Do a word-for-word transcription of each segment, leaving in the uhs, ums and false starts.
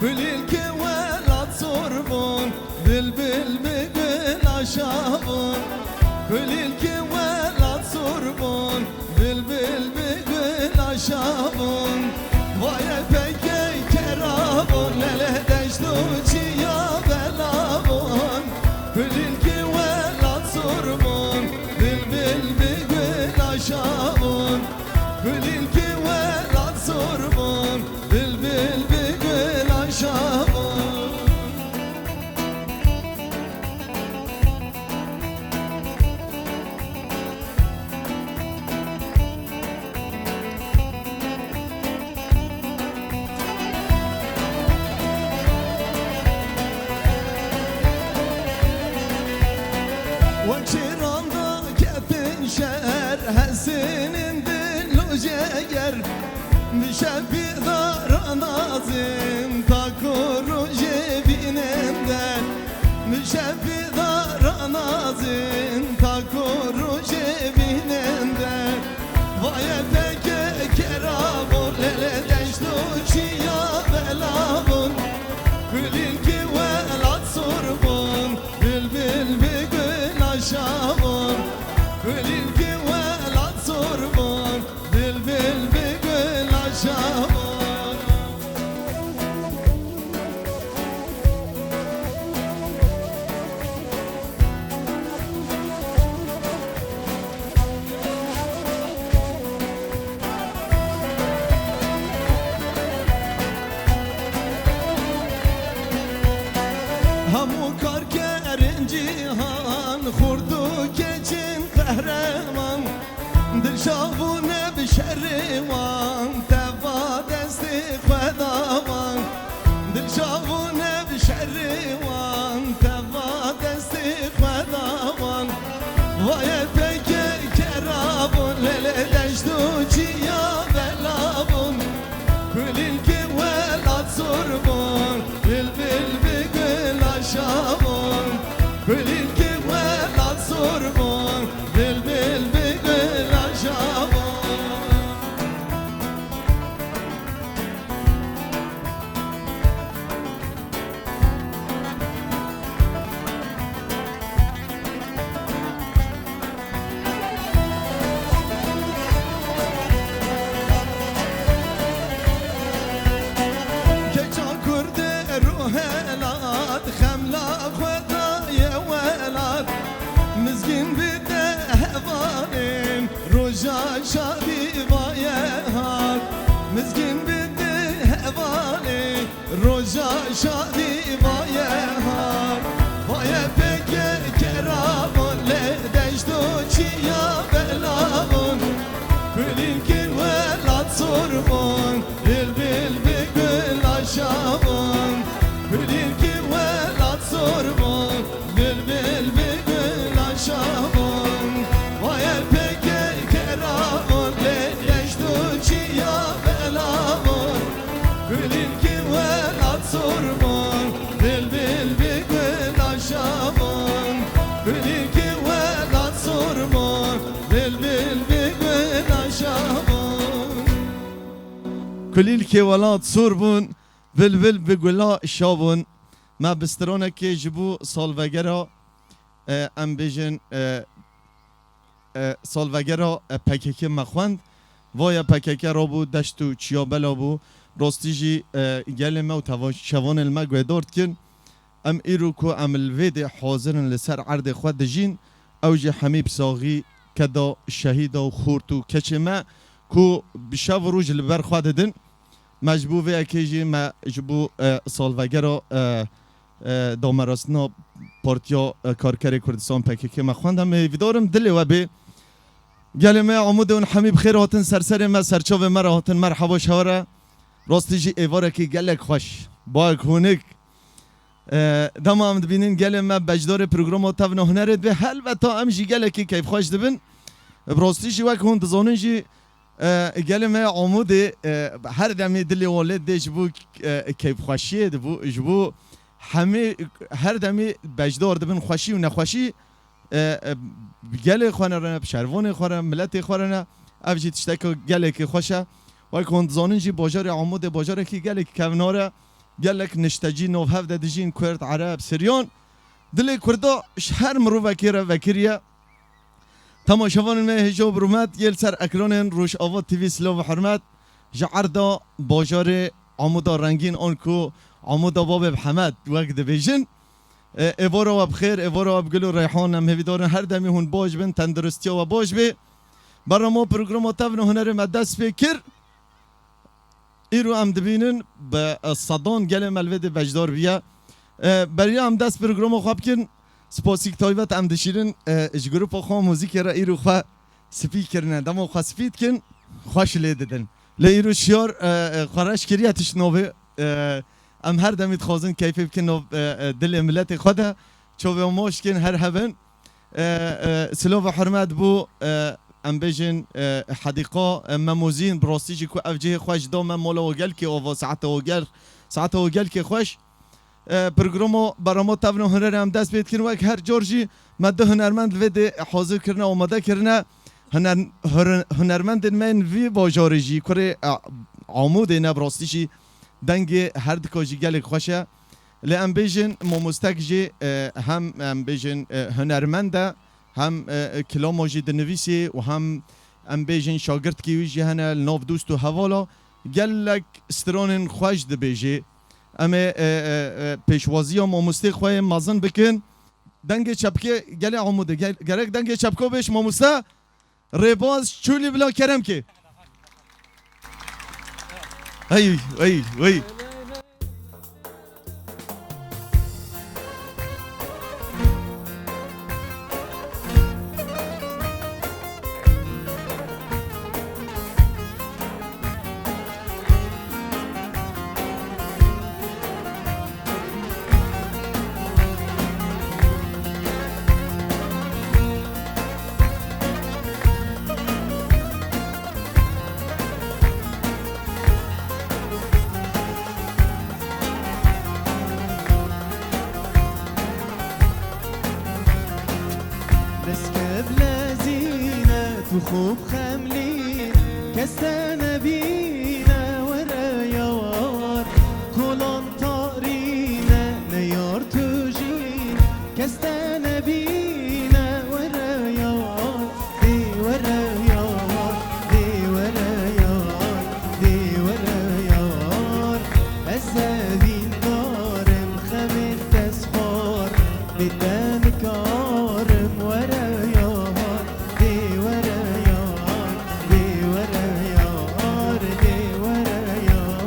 Kulîlkê welat sor bûn, bilbil bi gula şa bûn. Kulîlkê welat sor bûn, bilbil bi gula şa bûn. Vaye peke kera bûn, lele deşt û çiya bela bûn. Kulîlkê welat sor bûn, bilbil bi gula şa bûn. Kulîlkê welat sor bûn, bilbil bi gula şa bûn. Wek şêran da ketin şer, hesinin dil û jeger. Bi şevî da ranazin ta ku rojê bînin de. Bi şevî da ranazin ta ku rojê bînin de. Vaye peke kera bûn, lele deşt û çiya bela bûn. Kulîlkê welat sor bûn, bilbil bi gula şa bûn. Kulîlkê welat sor bûn, bilbil bi gula şa bûn. Hemû karkerên cîhan, xurt û keçên qehreman. Dilşa bûne bi şerê wan, teva destê xwe da wan. Dilşa bûne bi şerê wan, teva destê xwe da wan. Vaye peke kera bûn, lele deşt û çiya bela bûn. Kulîlkê welat sor bûn, bilbil bi gula şa bûn. Kulîlkê welat sor bûn, bilbil bi gula şa bûn. Keça Kurd ê rohelat, xemla xwe daye welat. Mizgîn bide hevalên, roja şadî vaye hat. Mizgîn bide hevalên, roja şadî vaye hat. Vaye peke kera bûn, lê deşt û çiya bela bûn. Kulîlkê welat sor bûn, bilbil bi gula şa bûn. Kulîlkê welat sor bûn, bilbil bi gula şa bûn. Vaye peke kera bûn, lê deşt û çiya bela bûn. Kulîlkê welat sor bûn, bilbil bi gula şa bûn. Kulîlkê welat sor bûn, bilbil bi gula şa bûn. Kulîlkê welat sor bûn, bilbil bi gula şa bûn. Me bi stranekê ji bo salvegera, e, em bêjin, e, e, salvegera, e, P K K me xwend. Vaya P K K rabû, deşt û çiya bela bû. Rastî jî, e, gelê me û teva-, çevanên me guhdar dikin. Em îro ku em li vê dê hazir in li ser erdê xwe dijîn, ew jî hemî bi saxî keda şehîda û xort û keçê me ku bi şev û roj li ber xwe didin. Me ji bo vê yekê jî me ji bo, e, salvegera, e, e, damerastina Partiya, e, Karkerê Kurdistan P K K me xwend. Em hêvîdar in dilê we bê. Gelê me ya Amûdê hûn hemî bi xêr hatin ser serê me, ser çavê me re hatin. Merhaba ji hewe re. Rastî jî êvarekî gelek xweş. Bayek hûnik. E, dema em dibînin gelê me beşdarê programa Tevna Hunerê dibe, helbeta em jî gelekî keyfxweş dibin. Bi rastî jî wek hûn dizanin jî, e, gelê me ya Amûdê, e, her demê dilê wan lê dê ji bo, e, keyfxweşiyê, di bo, ji bo hemî her demê beşdar dibin xweşî û nexweşî, e, e, gelê xwe ne re ne, bi şervanê xwe re, miletê xwe re ne. Ev jî tişteke gelekî xweş e. Wek hûn dizanin jî bajarê Amûdê bajarekî gelekî kevnar e. Gelek niştecî navhev de dijîn, Kurd, Ereb, Siryan. Dilê Kurda ji her mirovekê re vekiriye. Temaşevanên me hêja û bi rûmet yê li ser ekranên Rojava T V silav û hurmet ji erda bajarê Amuda rengîn, an ku Amuda Babê Mihemed wek dibêjin. E, êvara we bi xêr, êvara we bi gul û reyhan. Em hêvîdarin her demî hûn baş bin, tenduristiya we baş bê. Berama programa Tevn û Hunerê me dest pê kir. Îro em dibînin bi, e, sedan gelê me li vê dê beşdar bûye. E, beriya em dest programa xwe bikin, spasîk taybet em dişînin, e, ji grupa xwe muzîkê re îro xwe spî kirine. Dema xwe spî dikin, xweş lê didin. Lê îro şiyar, e, e, xwe reş kiriye tişt navê. E, em her demî dixwazin keyfê bikin nav, e, e, dilê miletê xwe de. Çavê wan maç dikin, her hebin. E, e, silav û hurmet bo, e, em bêjin, e, hedîqa, e, Memozîn, bi rastî jî ku ev cihê xweş da me, mala we gelkê ava, saeta we gel-, saeta we gelkê xweş. E, programa berama Tevn û Hunerê em dest pê dikin. Wek her car jî me du hunermend li vê dê hazir kirine, amade kirine. Huner-, hur-, hunermendên me yên vî bajarê jî, kurê, e, Amûdê ne, bi rastî jî dengê her dika jî gelek xweş e. Lê em bêjin, mamostek jî, e, hem em bêjin, e, hunermend e, hem, e, kilama jî dinivîsê û hem em bêjin şagirtkî wî jî hene li nav dost û hevala. Gelek stranên xweş dibêjê. Em ê, e, e, e, pêşwaziya mamostê xwe yê mezin bikin. Dengê çepkê gelê Amûdê. Gel-, gerek dengê çepka bêj mamoste. Rêbaz Çûlî bila kerem ke. Hey, hey, hey. Lezke bi lezîne tu xwe bi xemlî, kes te nebîne were yar. Kolan tarîne ne yar tu jî, kes te nebîne were yar. Dê were yar, dê were yar, dê were yar. Ez evîndar im xemên te sixwar, bê te nikarim were yar. Dê were yar, dê were yar, dê were yar.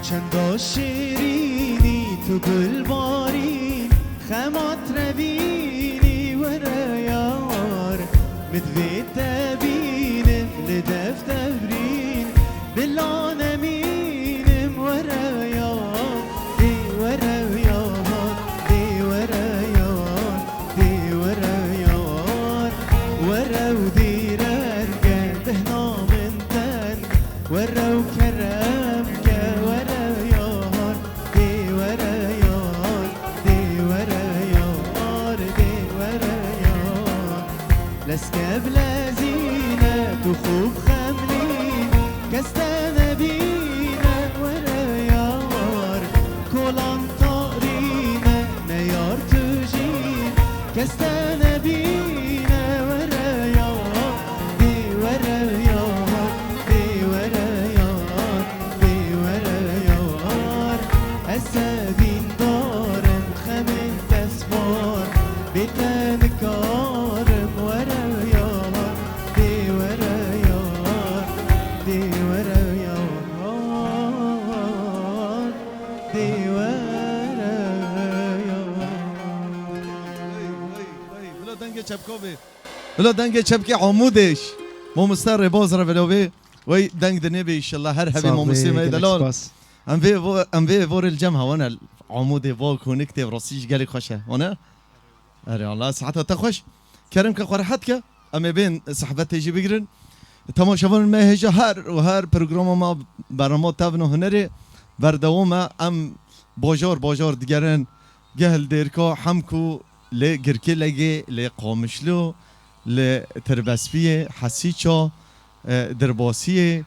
Çenda şêrînî tu gulbarîn, xemat revînî were yar. Min divê te bînim li dev devrîn, bila nemînim were yar. Dê were yar, dê were yar, dê were yar. Were û dîrenge bihna min ten. Were û kerem ke were yar, dê were yar, dê were yar, dê were yar. Lezke bi lezîne tu xwe bi xemlî, kes te nebîne were yar. Kolan tarîne ne yar tu jî, kes te nebîne were yar. Dê were yar, dê were yar, dê were yar. Ez evîndar im xemên te sixwar, bê te nikarim were yar. Dê were yar, dê were yar, dê were yar. Hey, hey, hey, bila dengê çepka bê. Bila dengê çepkê Amûdê ji mamoste Rêbaz re velo bê. Wey deng dinê be inşallah her hebê. Sağ ol, mamostê me gelek delal. Spas. Em vê vo-, em vê vorê li cem hewane amûdê vo konik tê rastî jî gelek xweş e. Wane? Erê Allah, siheta te xweş. Kerem ke xwe rehet ke. Em ê bên sehbetê jî bigirin. Temaşevanên me hêja her û her programa me bernama tevno hunerê berdewam e. Em bajar bajar digerin. Geh li Dêrka, Hemko, lê Girkê Legê, lê Qamişlo, lê Tirbespiyê, Hesîça, e, Dirbasiyê.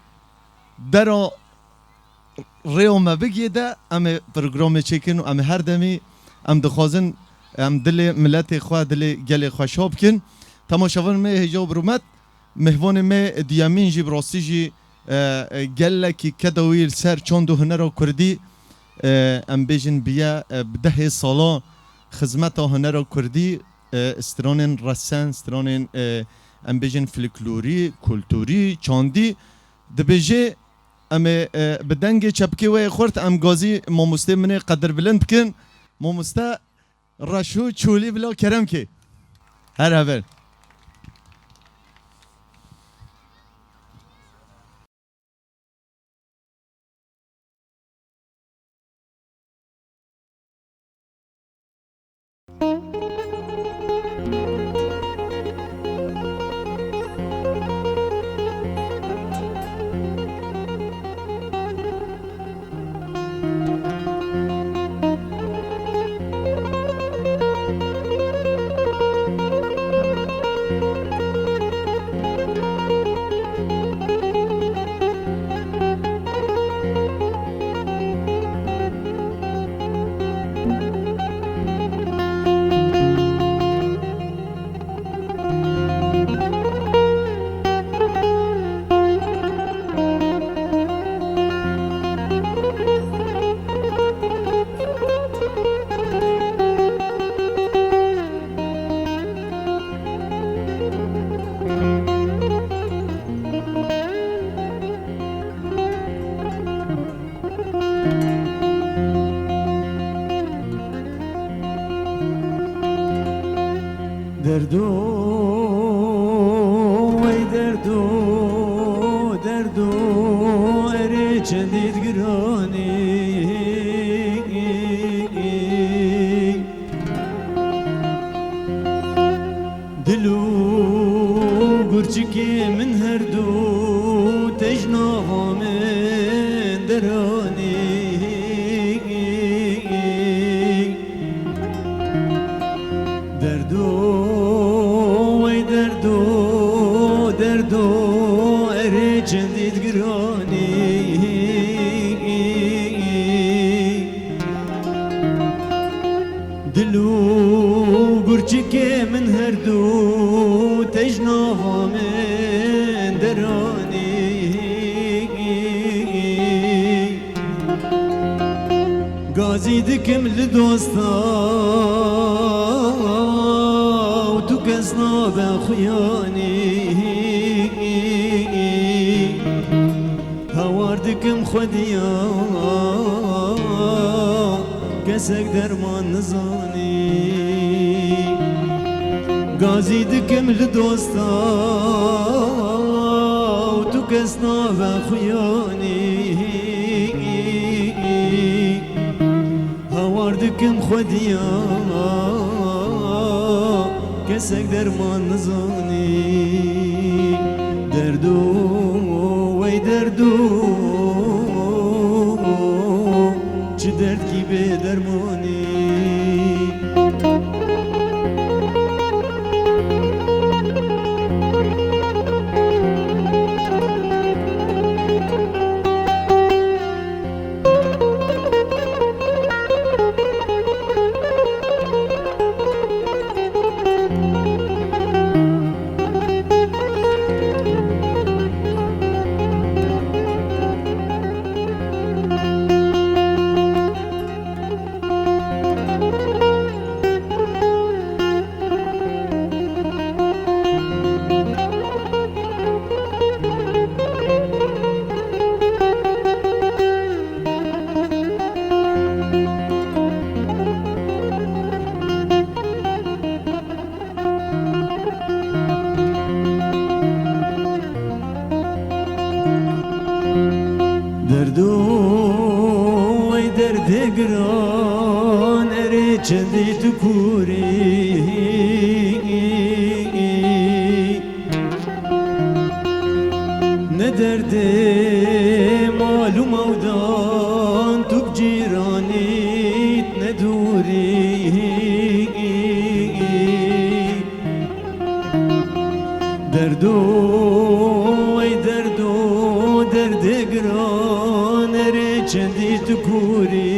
Dera rêya me bigiyê de em ê programê çêkin û em ê her demî em dixwazin em dilê miletê xwe, dilê gelê xwe şa bikin. Temaşevanên me hêja û bi rûmet, mêvanê me duyemîn jî bi rastî jî, e, e, gelekî keda wî li ser çand û hunera kurdî, e, em bêjin biye, e, bi dehê sala xizmeta hunera kurdî, e, stranên resen, stranên, e, em bêjin folklorî, kulturî, çandî dibêje. Em ê, e, bi dengê çepikê we yê xurt em gazî mamostê min ê qedirbilind bikin. Mamoste Reşo Çolî bila kerem kê. Her hevel. Derdo, wey derdo, derdo, erê çendî giranî. Dil û gurçikê min her du tejna va min deranî. Derdo, wey derdo, derdo, erê çendî giranî. Dil û gurçikê min her du tejna va min deranî. Gazî dikim li dosta û tu kes nabe xuyanî. Hawar dikim xwediya kesek derman nizanî. Gazî dikim li dosta û tu kes nabe xuyanî. Hawar dikim xwediya kesek derman nizanî. Derdo, wey derdo, çi derdkî bê dermanî. Derdo, ey derdê giran, erê çendî tu kûrî. Ne derdê mal û mewdan, tu bi cîranît ne dûrî. Derdo, ey derdo, derdê giran, erê çendî tu kûrî.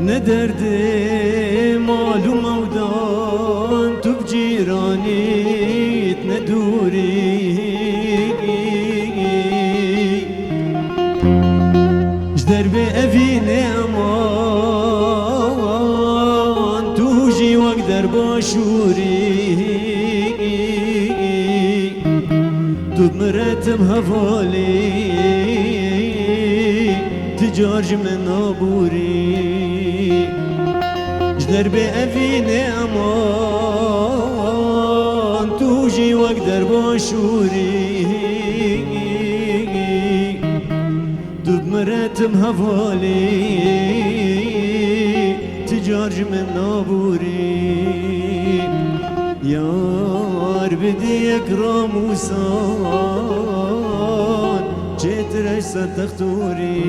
Ne derdê mal û mewdan, tu bi cîranît ne dûrî. Ji derbê evînê eman, tu jî wek derbaşûrî. Tu bi min re tim hevalî, ti car ji min nabûrî. Ji derbê evînê eman, tu jî wek derbaşûrî. Tu bi min re tim hevalî, ti car ji min nabûrî. Yar bi diyek ramûsan, çêtir e ji sed textûrî.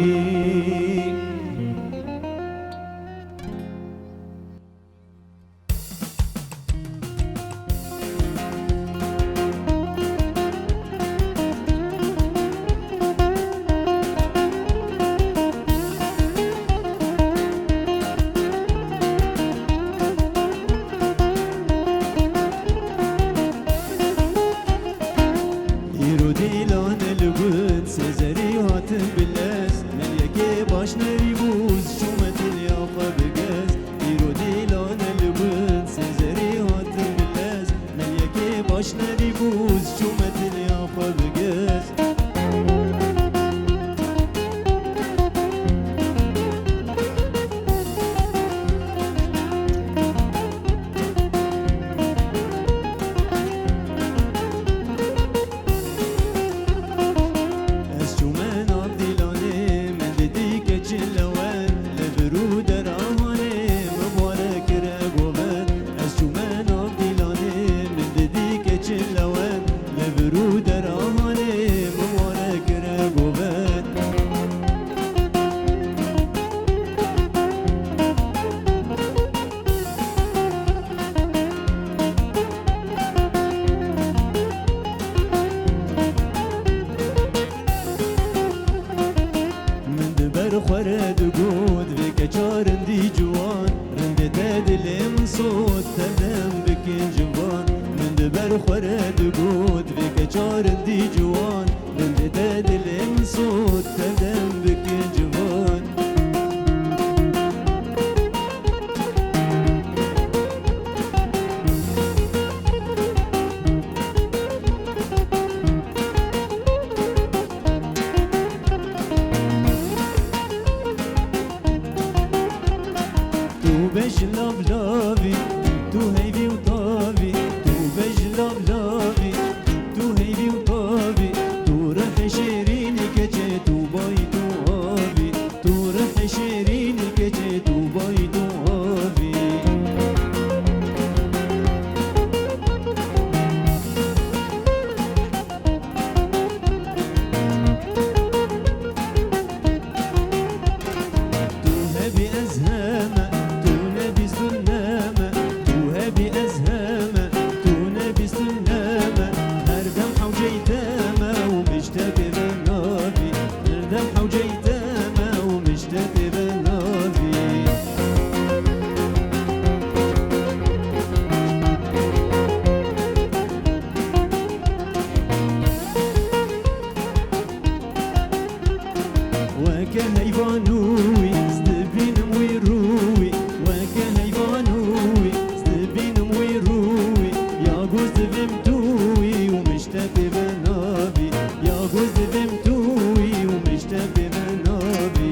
Îro dîlan li gund sêzerî hatin bi lez, melyekê baş nerî bûz, çûme dilya xwe bi gez. Îro dîlan li gund sêzerî hatin bi lez, melyekê baş nerî bûz, çûme dilya xwe bi gez. Ez çûme nav dîlanê, min didî keçin lewen, li vir û derahanê min ware kire govend. Ez çûme nav dîlanê, min didî keçin lewen, li vir û derahanê min ware kire govend. Min di ber xwe re digot, vê keça rindî ciwan, rindê te dilê min sot, tevdem bikin civan. Min di ber xwe re digot, vê keça rindî ciwan, rindê te dilê min sot, tevdem bikin civan. Tu bej lav lavî, tu heyvî û tavî, tu bej lav lavî, tu heyvî û tavî, tu rehê şêrînî keçê, tu bayî tu avî. Tu rihê şêrînî keçê, tu bayî tu avî. Tu hebî ez heme, tu nebî tu neme, tu hebî ez heme, tu nebî tu neme, her dem hewceyî te me û min ji te pê ve navî. Her dem hewceyî te me û min ji te pê ve navî. Weke heyvan û wî, ez dibînim wî rû wî. Weke heyvan û wî, ez dibînim wî rû wî. Ya goz divêm tu wî û min ji te pê ve navî. Ya goz divêm tu wî û min ji te pê ve navî.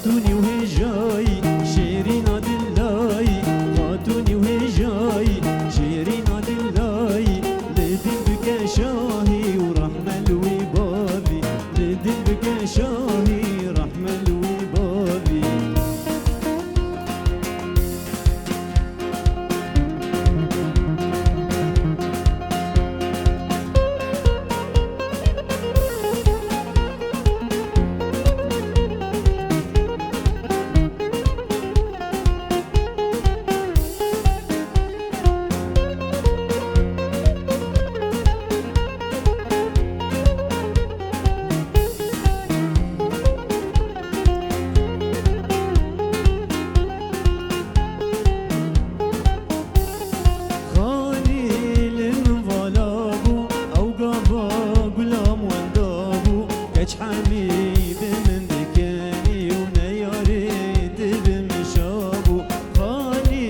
Xatûnî û hêjayî, şêrîna dilayî, xatûnî û hêjayî, şêrîna dilayî, li dil bike şahî û rehme li wî bavî, li dil bike şahî, rehme li wî bavî. Xalî li min vala bû, ew gava gulam wenda bû, keç hemî bi min dikenî û neyarê tu bi min şa bû. Xalî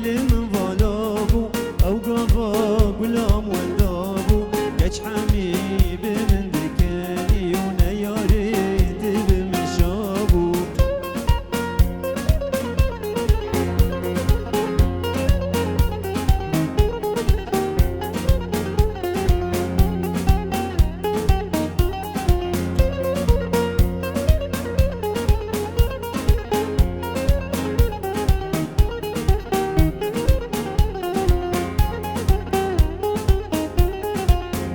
li min vala bû, ew gava gulam wenda bû, keç hemî bi min dikenî û neyarê tu bi min şa bû.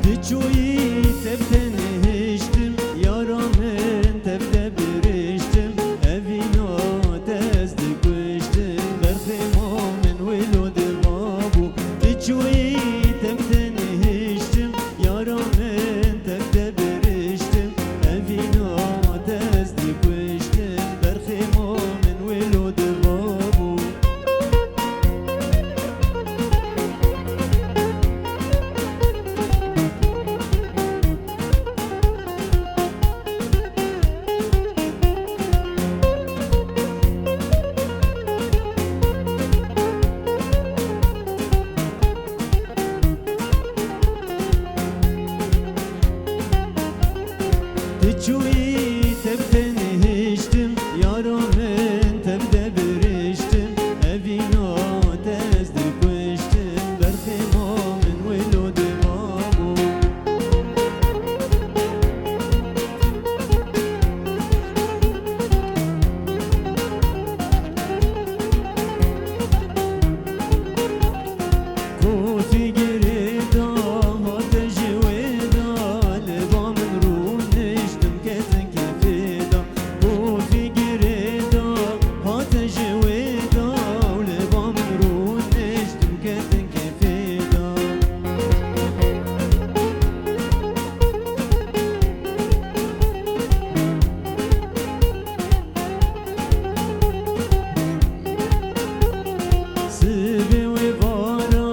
Di çûyî tev te nehiştim, yara min tev te biriştim, evîna te ez dikuştim, berxê ma min wilo diva bû. Di çûyî tev te nehiştim, yara min tev te biriştim, evîna te ez dikuştim, berxê ma min wilo diva bû. Tu çûyî tev te nehiştim, yara min tev de biriştim, evîna te ez dikuştim, berxê ma min wilo diva bû. Kofî girê da, hate ji wê da, li ba min rûniştim, ketin kêfê da. Kofî girê da, hate ji wê da, û li ba min rûniştim, ketin kêfê da. Sibê wê vara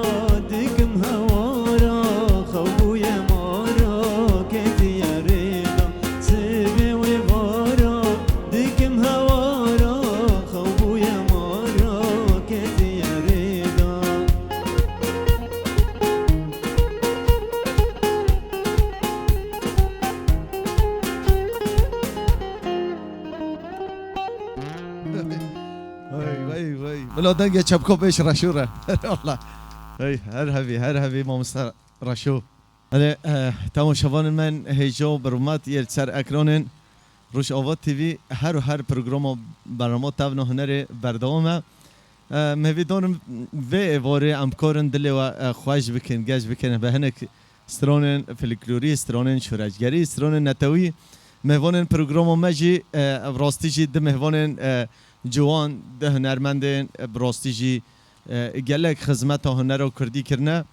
dikim hewara, xew bûye mara, ketiye rê da. Sibê wê vara dikim hewara, xew bûye mara, ketiye rê da. Vay, vay, vay. Bila dengê çepko pêş reşû re. Allah. Hey, her hevî, her hevî mamoste Reşo. Erê, eh, temaşevanên me hêja û bi rûmet yê li ser ekranên Rojava T V her û her programa bernama Tevna Hunerê berdewam e. Eh, me hêvî danim vê êvarê em karin dilê we, eh, xweş bikin, geş bikin. Bi hinek stranên folklorî, stranên şoreşgerî, stranên netewî, mêvanên programa me jî, eh, bi rastî jî du mêvanên, eh, ciwan, du hunermendên, eh, bi rastî jî, eh, gelek xizmeta hunera kurdî kirine.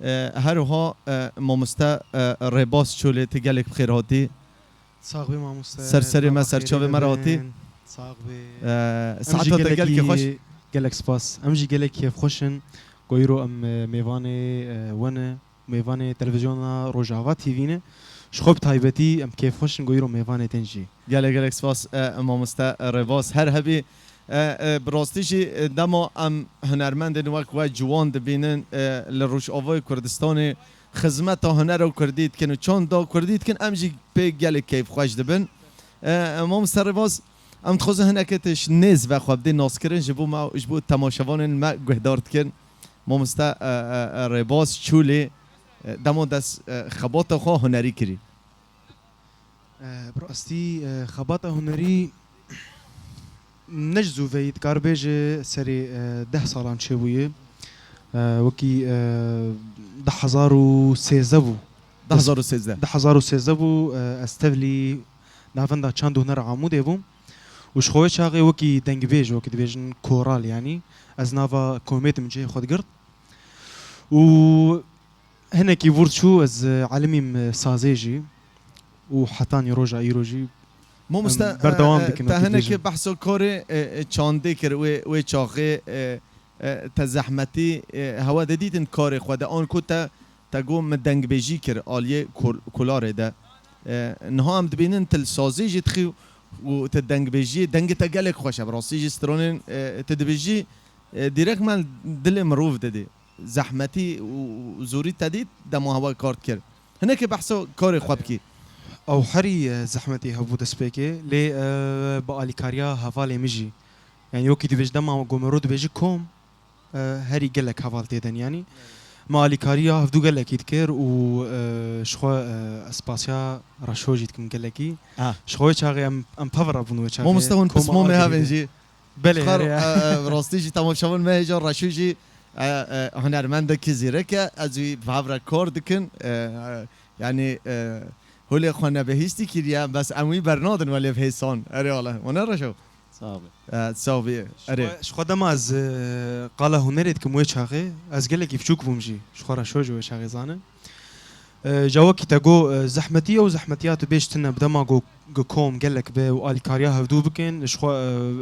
Eh, her wiha, eh, mamoste, eh, Rêbaz Çolê, tu gelek bi xêr hatî. Sax bî mamoste. Ser serê me, ser çavê me re hatî. Sax bî. Eh, saeta te gelkî xweş. Gelek spas. Em jî gelek kêfxweş in. Ku îro em, eh, mêvanê, eh, we ne, mêvanê televîzyona Rojava T V ne. Ji xwe bi taybetî em kêfxweş in ku îro mêvanê tên jî. Gelek gelek spas, eh, mamoste, eh, Rêbaz. Her hebî, eh, eh, bi rastî jî, eh, dema em hunermendên wek we ciwan dibînin, eh, li Rojavayê Kurdistanê xizmeta hunera kurdî dikin û çanda kurdî dikin, em jî pê gelek keyfxweş dibin. Eh, mamoste Rêbaz, Em dixwazin hinekê tu ji nêz ve xwe bidê naskirin ji bo me, ji bo temaşevanên me guhdar dikin. Mamoste, e, e, e, Rêbaz Çûlê, e, dema dest, e, xebata xwe hunerî kirî. E, bi rastî, e, xebata hunerî ne ji zû ve yî, dikar bêje serê, e, deh salan çêbûye. E, wekî, e, du hezar û sêzdeh bû. Du hezar û sêzdeh. Du hezar û sêzdeh bû, e, ez tevlî Navenda Çand û Hunera Amûdê bûm û ji xwe wê çaxê wekî dengbêj, wekî dibêjin koral, yanî ez nava komê de min cihê xwe digirt û hinekî vûr çû ez, e, elimîm, e, sazê jî û hetanî roja îro jî Mamoste, em berdewam e, e, dikin, te wekî hinekî dibêjin. Behsa karê, e, e, çandê kir wê, wê çaxê, e, e, te zehmetî, e, hewa de dîtin karê xwe de, an ku te, te got min dengbêjî kir aliyê kol-, kolarê de. E, niha em dibînin tu li sazê jî dixî û tu dengbêjiyê, dengê te gelek xweş e. Bi rastî jî stranên, e, tu dibêjî, e, dîrek me dilê mirov didî. Zehmetî û, û zorî te dît dema hewa kar dikir. Hinekê behsa karê xwe bikî. Ew herî, e, zehmetî hebû destpêkê, lê, e, bi alîkariya hevalê min jî. Yani wekî dibêj dema ku mirov dibêjî kom, e, herî gelek heval tê de, yanî. Me alîkariya hevdû gelekî dikir û, e, ji xwe, e, ez spasiya Reşo jî dikim gelekî. Ha. Ji xwe wê çaxê em, em pevra bûn wê çaxê. Mamoste hûn Koma pismamê Agirî hevên de. Jî. Belê, Ji xwe, belê. E, e, rastî jî temaşevan me hêja Reşo jî, e, e, hunermendekî zîrek e. Ez wî bi hev re kar dikin. E, e, yanî, e, holê xwe nebihîstî kiriye, bes em wî bernadin welê bi hêsan. Erê wele. Wane Reşo? Sağ ol. E, sağ ol. Erê. Ji xwe, ji xwe dema ez, e, qala hunerê dikim wê çaxê, ez gelekî biçûk bûm jî. Ji xwe Reşo jî wê çaxê zanin. E, ja wekî te got, e, zehmetî ew zehmetiya tu bêj tune bi dema ku, ku kom gelek be û alîkariya hevdû bikin, ji xwe,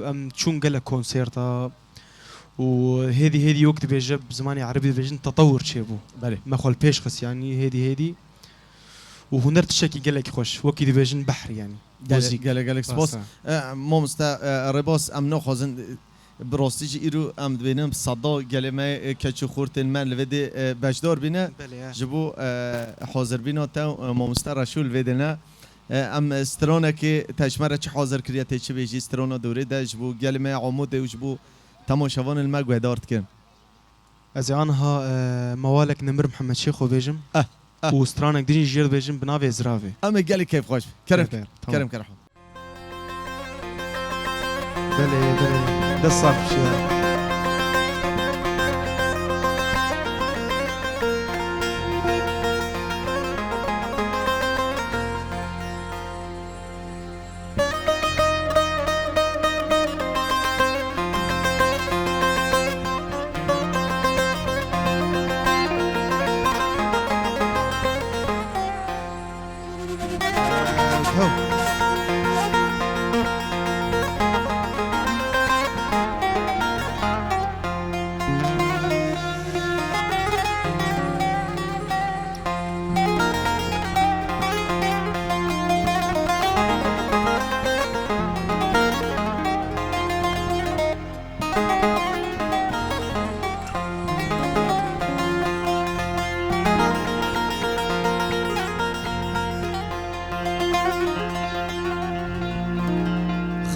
e, em çûn gelek konserta û hêdî hêdî wek dibêje, bi zimanê erebî dibêjin tetewur çêbû. Belê. Me xwe li pêş xist, yanî hêdî hêdî. Û huner tiştekî gelekî xweş, wekî dibêjin behr, yanî. Gelek, muzîk. Gelek, gelek spas. Rast e. E, mamoste, e, Rêbaz, em naxwazin, e, bi rastî jî îro em dibînin bi seda gelê me, e, keç û xortên me li vê dê, e, beşdar bîne. Belê, ya. Ji bo, e, hazirbîna te, e, mamoste Reşo li vê dê ne. E, em, e, stranekê te ji me re çi hazir kiriye, tê çi bêjî strana dorê de ji bo gelê me ya Amûdê û ji bo temaşevanên me guhdar dikin. Ez ê aniha, e, mewalek Nemir Mihemed Şêxo bêjim. Eh, eh. Û stranek din jî jê dibêjim bi navê Ziravê. Em ê gelî keyfxweş bin. Kerem, Ber, ber, tamam. Kerem, kerem. Belê, belê. Dest sax bişî ya.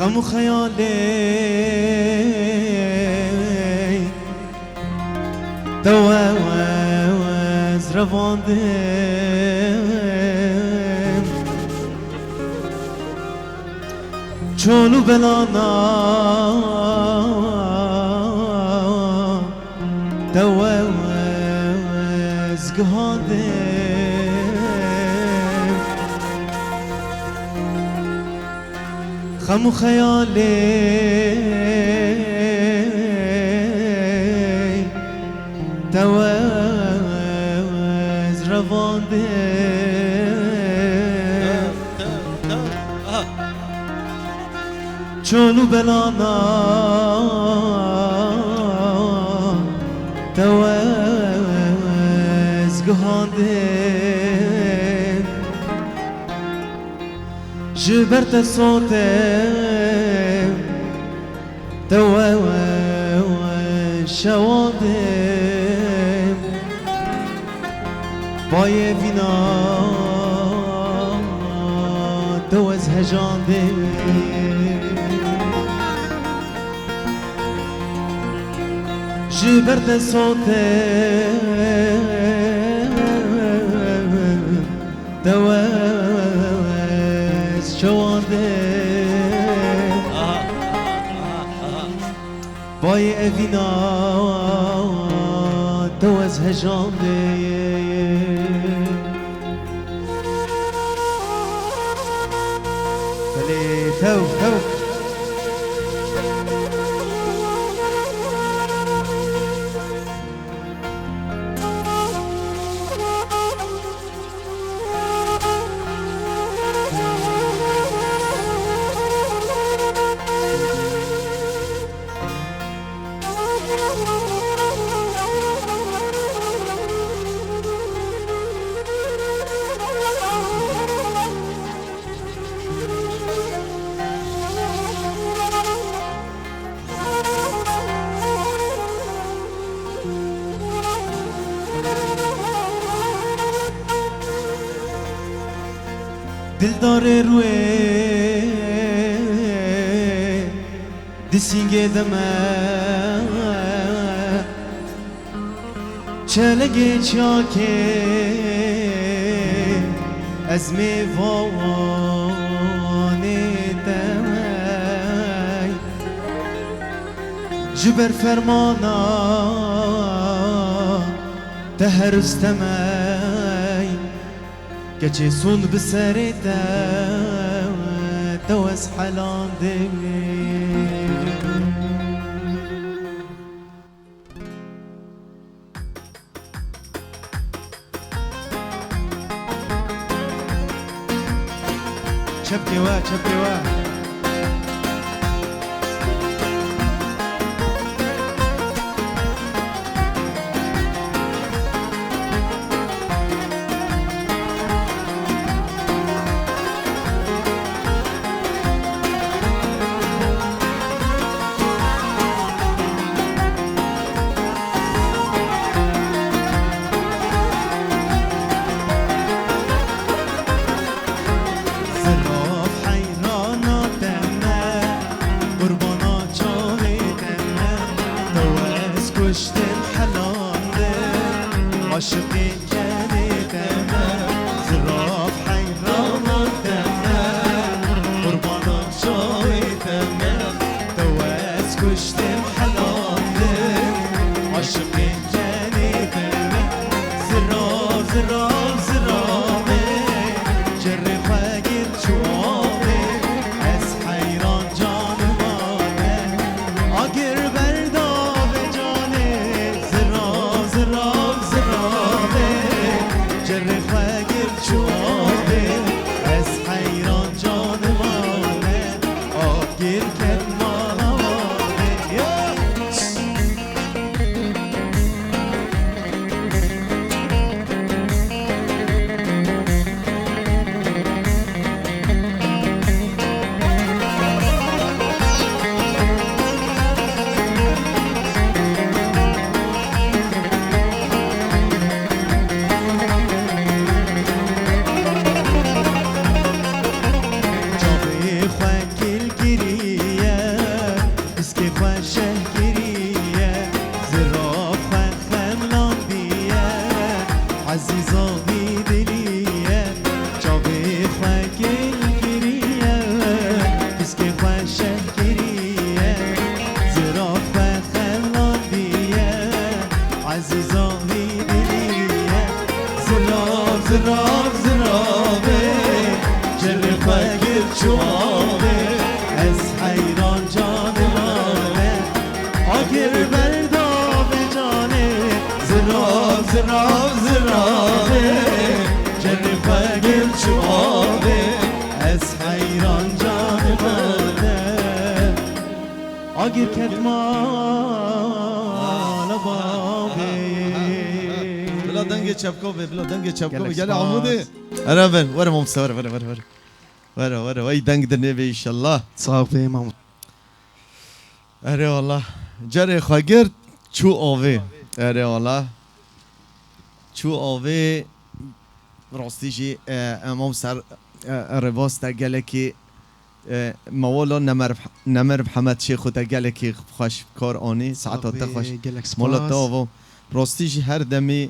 Xem û xeyalê te we ez revandim. Çol û belana te we ez gihandim. Xem û xeyalê te we ez revandim. Çol û belana te we ez gihandim. Ji ber te sotim, te we şewandim. Bayê vîna Tew ez hejandê ji ber te sotê, tew ez şewandê. Vay evîna, tew ez hejandê. Belê, tew, tew. Dildarê rûyê di sîngê de me. Çelengê çiyakê ez mêvanê te me. Ji ber fermana te her risteme. Keçê sûn bi serê te, tew ez helandê. Çepkê we, çepkê we. Zirav heyrana te me, qurbana çavê te me. Tew ez kuştim helandê, aşiqê kenê te me. Zirav heyrana te me, qurbana çavê te me. Tew ez kuştim helandê, aşiqê kenê te me. Zirav, zirav, ziravê, cerrê xwe gir çû avê. Ez heyran canima te, agir berda vê canê. Zirav, zirav, ziravê, cerrê xwe gir çû avê. Ez heyran canima te, agir ket mala wê. Yeah! Çavê xwe kil kiriye, piskê xwe şeh kiriye, zirav xwe xemlandiye, ezîza wî dilî ye. Çavê xwe kil kiriye, piskê xwe şeh kiriye, zirav xwe xemlandiye, ezîza wî dilî ye. Zirav, zirav, ziravê, cerrê xwe kir çû avê. Ez heyran canê mane, agir berda vê canê. Zirav, zirav, ziravê, cerrê xwe kir çû avê. Ez heyran canê mane, agir ket mala bavê. Bila dengê çepko be, bila dengê çepko be. Gelek Gelê spas. Amûdê. Ere ben, were mamsa, were, were, were, were. Were, were, ey deng de nebe inşallah. Sağ ol, Peyam Mahmut. Ere Allah. Cerê xwe girt, çû avê. Ere Allah. Çû avê. Rastî jî, e, em ew ser e, rêbaz te gelekî, e, mewala Nemir, Nemir Mihemed Şêxo te gelekî xweş kar anî, saeta te xweş. Gelek spas. Mola te ava. Rastî jî her demî,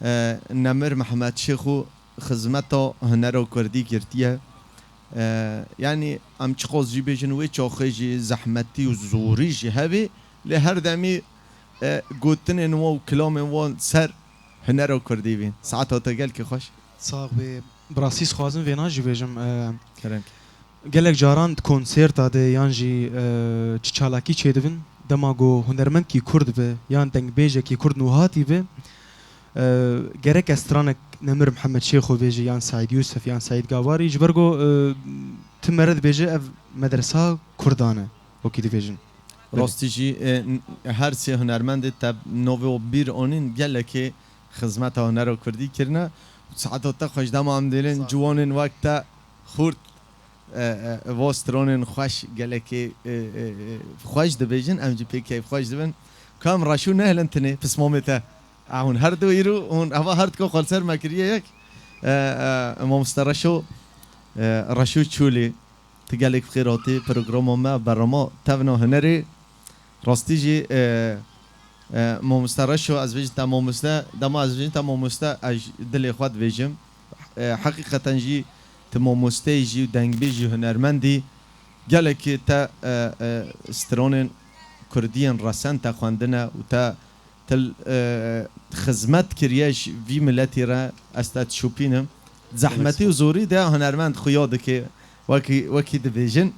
e, Nemir Mihemed Şêxo xizmeta hunera kurdî girtiye. E, yanî em çiqas jî bêjin wê çaxê jî zehmetî û zorî jî hebî, lê her demî, e, gotinên wan û kilamên wan ser hunera kurdî bîn. Saeta te gelkî xweş. Sax bê. Bi rastî dixwazim vêna jî bêjim, e, Kerem. Gelek caran di konserta de yan jî, e, çi çalakî çêdibin, dema ku hunermendkî kurd be yan dengbêjekî kurd nû hatî be, e, gerek ez stranek Nemir Mihemed Şêxo bêje yan Seîd Yûsif yan Seîd Gawarî, ji ber ku, e, ti mere dibêje ev medresa kurdan e, wekî dibêjin. Rastî jî, e, n-, her sê hunermendê te navê wan bîr anîn, gelekê xizmeta hunera kurdî kirine. Saeta te xweş, dema em dêlên ciwanên wek te xurt, e, e, va stranên xweş gelekê, e, e, e, xweş dibêjin, em jî pê keyfxweş dibin. Ka em Reşo nehêlin tinê pismamê te. A hûn her du îro, hûn eva her du xwe li ser me kiriye yek. E, e, mamoste Reşo, e, Reşo Çolî, tu gelek bi xêr hatî programa me, berama Tevna Hunerê. Rastî jî, e, e, mamoste Reşo, ez bêjim te mamoste, dema ez bêjim te mamoste, ez ji dilê xwe dibêjim. E, heqîqeten jî tu mamosteyê jî û dengbêj jî hunermendî. Gelekî te, e, e, stranên kurdiyên resen te xwendine û te til, e, xizmet kiriye ji vî miletî re, ez te dişopînim. Zehmetî û zorî de hunermend xuya dike, wekî, wekî dibêjin.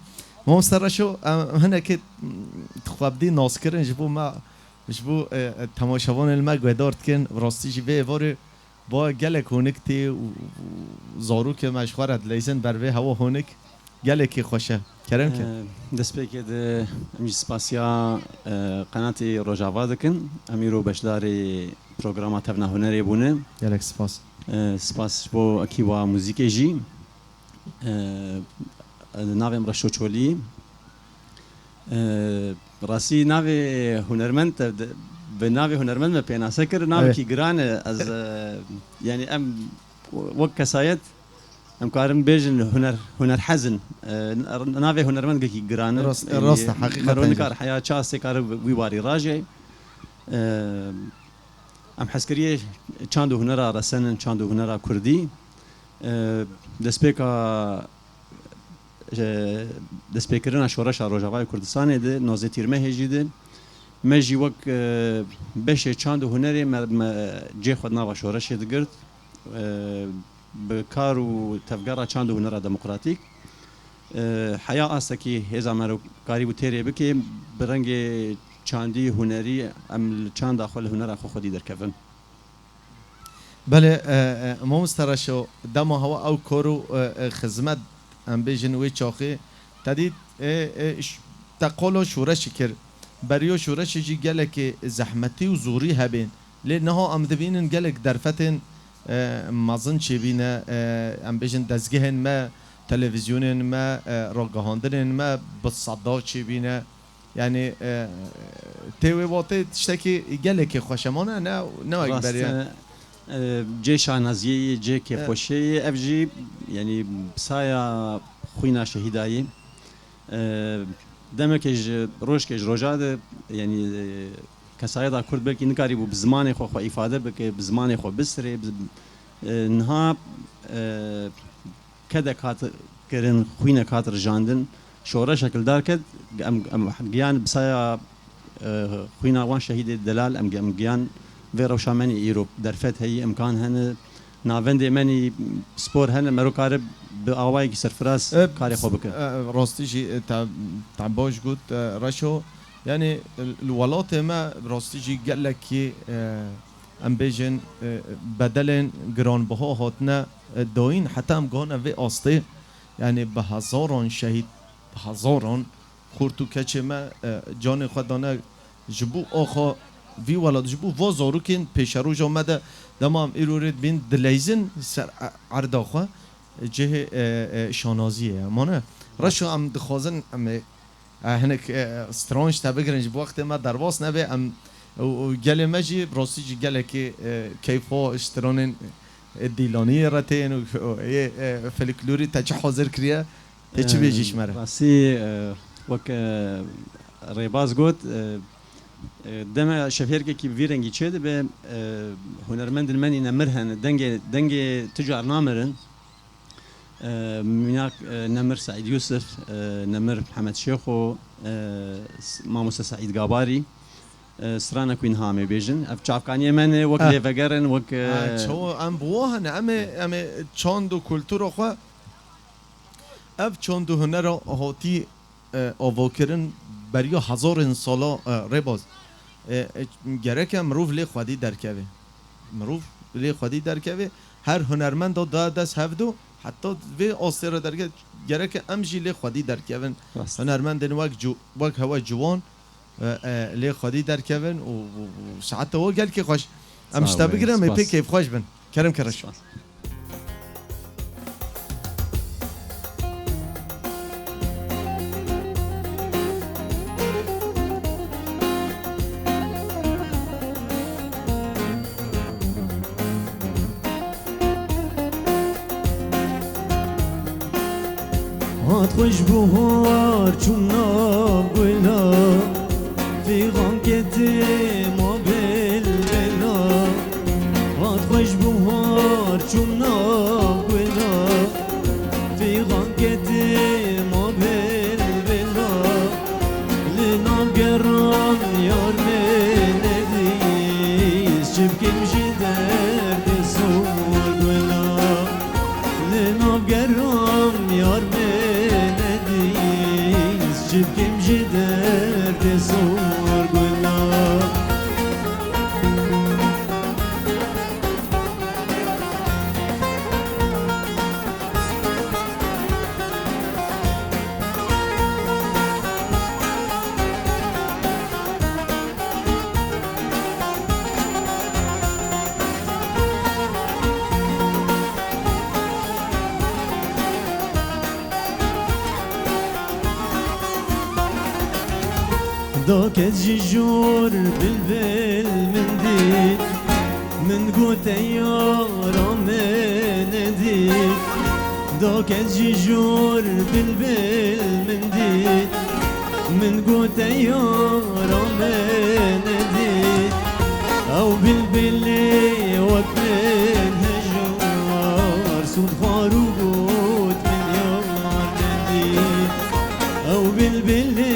Mamoste Reşo, em hinekê tu xwe bidî naskirin ji bo me, ji bo, e, e, temaşevanên me guhdar dikin, bi rastî jî vê êvarê ba gelek honik tê û, û zarokê me ji xwe re dileyzin ber vê hewa honik. Gelekî xweş e. Kerem ke. Ee, destpêkê de em jî spasiya, e, qenatê Rojava dikin. Em îro beşdarê programa Tevna Hunerê bûne. Gelek spas. Ee, spas ji bo ekîba muzîkê jî. Ee, navê min Reşo Çolî. Ee, rastî navê hunermend te de, bi navê hunermend me pênase kir. Navekî giran e. Ez, e, yanî em wek kesayet em karin bêjin huner, hunerhezin. E, navê hunermend gelkî giran e. Rast, e, rast e, heqîqeten. Mero nikar heya çi astê kare wî warî raje. E, em hezkiriyê çand û hunera resenin, çand û hunera kurdî. E, destpêka, e, destpêkirina şoreşa Rojavayê Kurdistanê de, nozê Tîrmehê jî de, me jî wek, e, beşê çand û hunerê me, me cê xwe di nava şoreşê digirt. E, bi kar û tevgera çand û hunera demokratîk, e, heya astekî hêza me re karîbû têrê bike, bi rengê çandî, hunerî, em li çanda xwe, li hunera xwe xwedî derkevin. Belê, e, e, mamoste Reşo, dema hewa ew kor û, e, e, xizmet, em bêjin wê çaxê, te dît, e, e, ş-, te qalo şoreşî kir. Beriyo şoreşê jî gelekê zehmetî û zorî hebên. Lê niha em dibînin gelek derfetên, e, mezin çêbîne, e, em bêjin dezgehên me, televîzyonên me, e, ragihandinên me bi seda çêbîne. Yanî, e, tê wê watê tiştekî gelekî xweş e, mane ne, ne wek beriya. Rast e, e, cê şanaziyê yê, cê kêfxweşiyê yê, ev jî, yanî, bi saya xwîna şehîda yê. E, demekê ji rojkê ji roja de, yanî, e, kesayeta Kurd belkî nikarîbû bi zimanê xwe xwe îfade bike, bi zimanê xwe bistirê, bi, e, niha, e, kedek hat kirin, xwînek hat rijandin, şoreşek li dar ket, em, em giyan bi saya, e, xwîna wan şehîdê delal, em, em giyan vê rewşa menî îro derfet heyî, imkan hene, navendê menî spor hene, mero kare bi awayekî serfiraz, e, karê xwe bike. E, rastî jî, e, te, te baş got, e, Reşo, yanî, e, li welatê me rastî jî gelekî, e, em bêjin, e, bedelên giranbiha hatine, e, dayîn, heta em gihane vê astê, yanî bi hezaran şehîd, bi hezaran xort û keçê me, e, canê xwe dane ji bo axa vî welat, ji bo va zarokên pêşeroja me de, dema em îro rê dibîn dileyzin ser e-, erda xwe, cihê, e, e, şanaziyê ye. Mane, Reşo, em dixwazin em ê, e, hinek, e, stranj te bigirin, ji bo wextê me derbas nebe, em û, û gelê me jî bi rastî jî gelekî, e, keyfa stranên Ê dîlaniyê re tên û, û ê, e, folklorî te çi hazir kiriye? Tê çi bêjî ji me re? Rastî, e, wek, e, Rêbaz got, e, e, deme şevêrkekî bi vî rengî çêdibe, e, hunermendên me nîne mir hene, dengê, dengê tu car namirin. E, mînak, e, Nemir Seîd Yûsif, e, Nemir Mihemed Şêxo, e, S-, Mamoste Seîd Gabarî, e, stranek wî niha em ê bêjin. Ev çavkaniyê me ne, wek Ah. lêveger in, wek, e, Ha, çawa em bi wan hene, em ê, em ê çand û kultura xwe, ev çand û hunera hatî, e, avakirin beriya hezarên sala, e, Rêbaz. E, e, gereke mirov lê xwedî derkeve. Mirov lê xwedî derkeve, her hunermenda da dest hevdo, heta vê astê re derke, gereke em jî lê xwedî derkevin. Rast. Hunermendên wek ci-, wek hewe ciwan, e, e, lê xwedî derkevin û, û, û saeta we gelkî xweş. Em Sağ ji te olun, bigire, em ê pê spas. kêfxweş bin. Kerem kere. Spas. Hat xweş buhar çûm nav gula, fîxan ketê ma belbela. Hat xweş buhar çûm nav gula, fîxan ketê ma belbela. Li nav geran yar me nedîst, çi bikim ji derdê sor gula. Li nav geran yar me nedîst, çi bikim ji derdê sor gula. Da kes ji jor bilbil min dît, min got ey yara me nedît. Da kes ji jor bilbil min dît, min got ey yara me nedît. Ew bilbilê wek min hejar sûd xwar û got min yar nedît. Ew bilbilê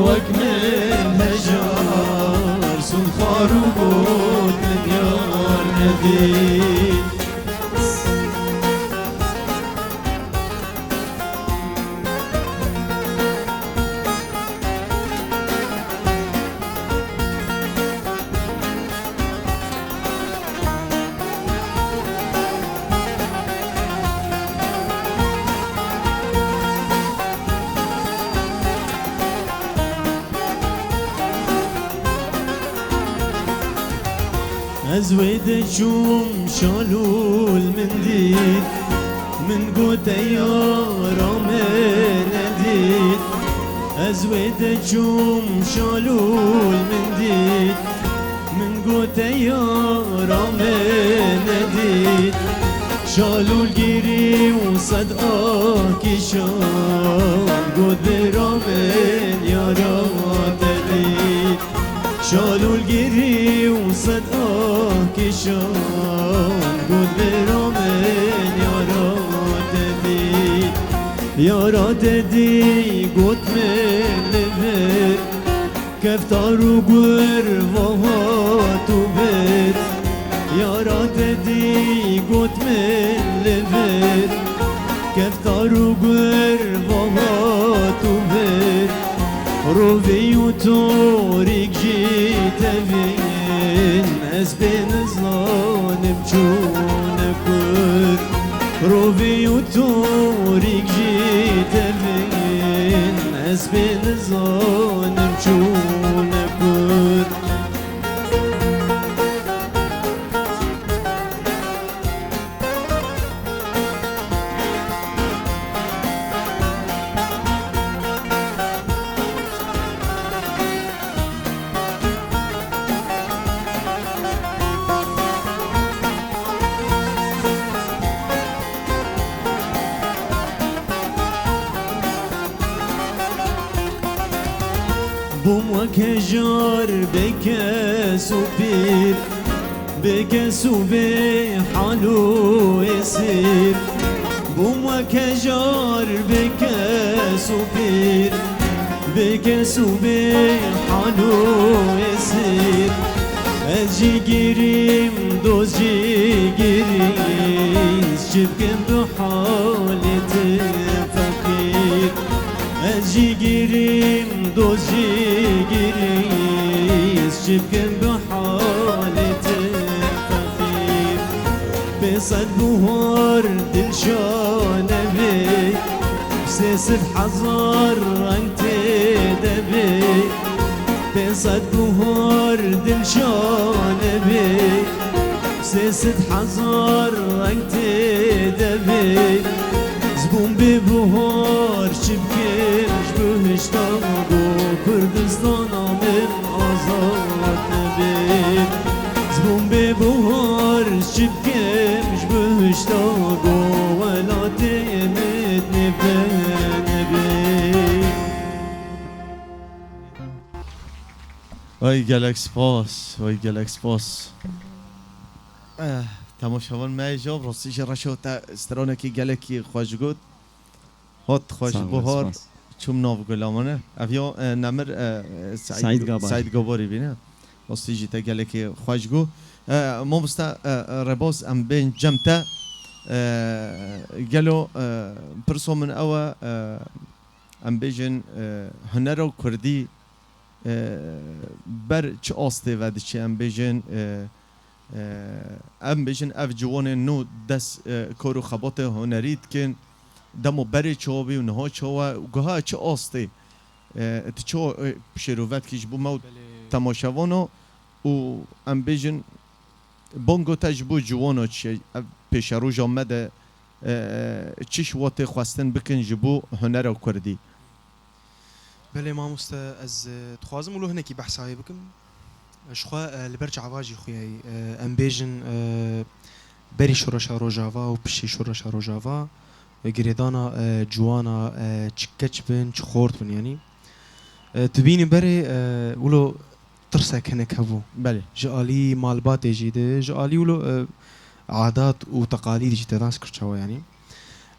wek min hejar sûd xwar û got min yar nedît. Ez wê de çûm şalûl min dît, min got ey yara me nedît. Ez wê de çûm şalûl min dît, min got ey yara me nedît. Şalûl girî û sed ah kişan, got bira min yara te dît. Şalûl girî û sed ah kişan, got bira min yara te dît. Yara te dît, got min li vir, keftar û gur va hat û bir. Yara te dît, got min li vir, keftar û gur va hat û bir. Rovî û torîk jî tevîn, ez pê nizanim çûne kur. Rovî û torîk jî tevîn, ez pê nizanim çûne kur. Bûm wek hejar bê kes û pîr, bê kes û bê hal û êsîr. Bûm wek hejar bê kes û pîr, bê kes û bê hal û êsîr. Ez jî girîm, dost jî girîz, çi bikim bi halê te feqîr. Ez jî girîm, dost jî girîz, çi bikim bi halê te feqîr. Pê sed buhar dilşane bê, sê sed hezar reng tê de bê. Pê sed buhar dilşane bê, sê sed hezar reng tê de bê. Zbûn bê buhar çi bikim ji bihişta, go Kurdistana min azad nebe. Zbûn bê buhar çi bikim ji bihişta, go welatê min nebe nebe. Ay gelek spas, ay gelek spas. Eh, temaşevan me jî rastî jî reşo te stranekî gelekî xweş got. Hot xweş Sağ ol, buhar spas. Çûm nav gulaman e. Ev ya, e, Nemir, e, e, Saîd, Saîd Gabar. Saîd Gabarî bîne. Rastî jî te gelekî xweş got. E, mamoste, e, e, Rebaz em bên cem te. E, gelo, e, pirso min ew e, e, em bêjin, e, hunera kurdî, e, ber çi astê ve diçe, em bêjin, e, e, em bêjin ev ciwanên nû dest, e, kar û xebatê hunerî dikin, demo berê çawa bî û niha çawa û giha çi astê, e, tu çawa, e, şêrove dikî ji bo me û Belê. Temaşevana û em bêjin bango te ji bo ciwana çi ye? Ev pêşeroja me de, e, çi ji we tê xwestin bikin ji bo hunera kurdî? Belê mamoste, ez, e, dixwazim wilo hinekî behsa wê bikim. Ji xwe, e, li ber çava jî xuyayî, e, em bêjin, e, berî şoreşa Rojava û piştî şoreşa Rojava, e, girêdana, e, ciwana, e, çi keç bin, çi xort bin, yanî. E, tu bînî berê, e, wilo tirsek hinek hebû. Belê. Ji alî malbatê jî de, ji alî wilo, e, adat û teqalîd jî te nas kir çawa, yanî.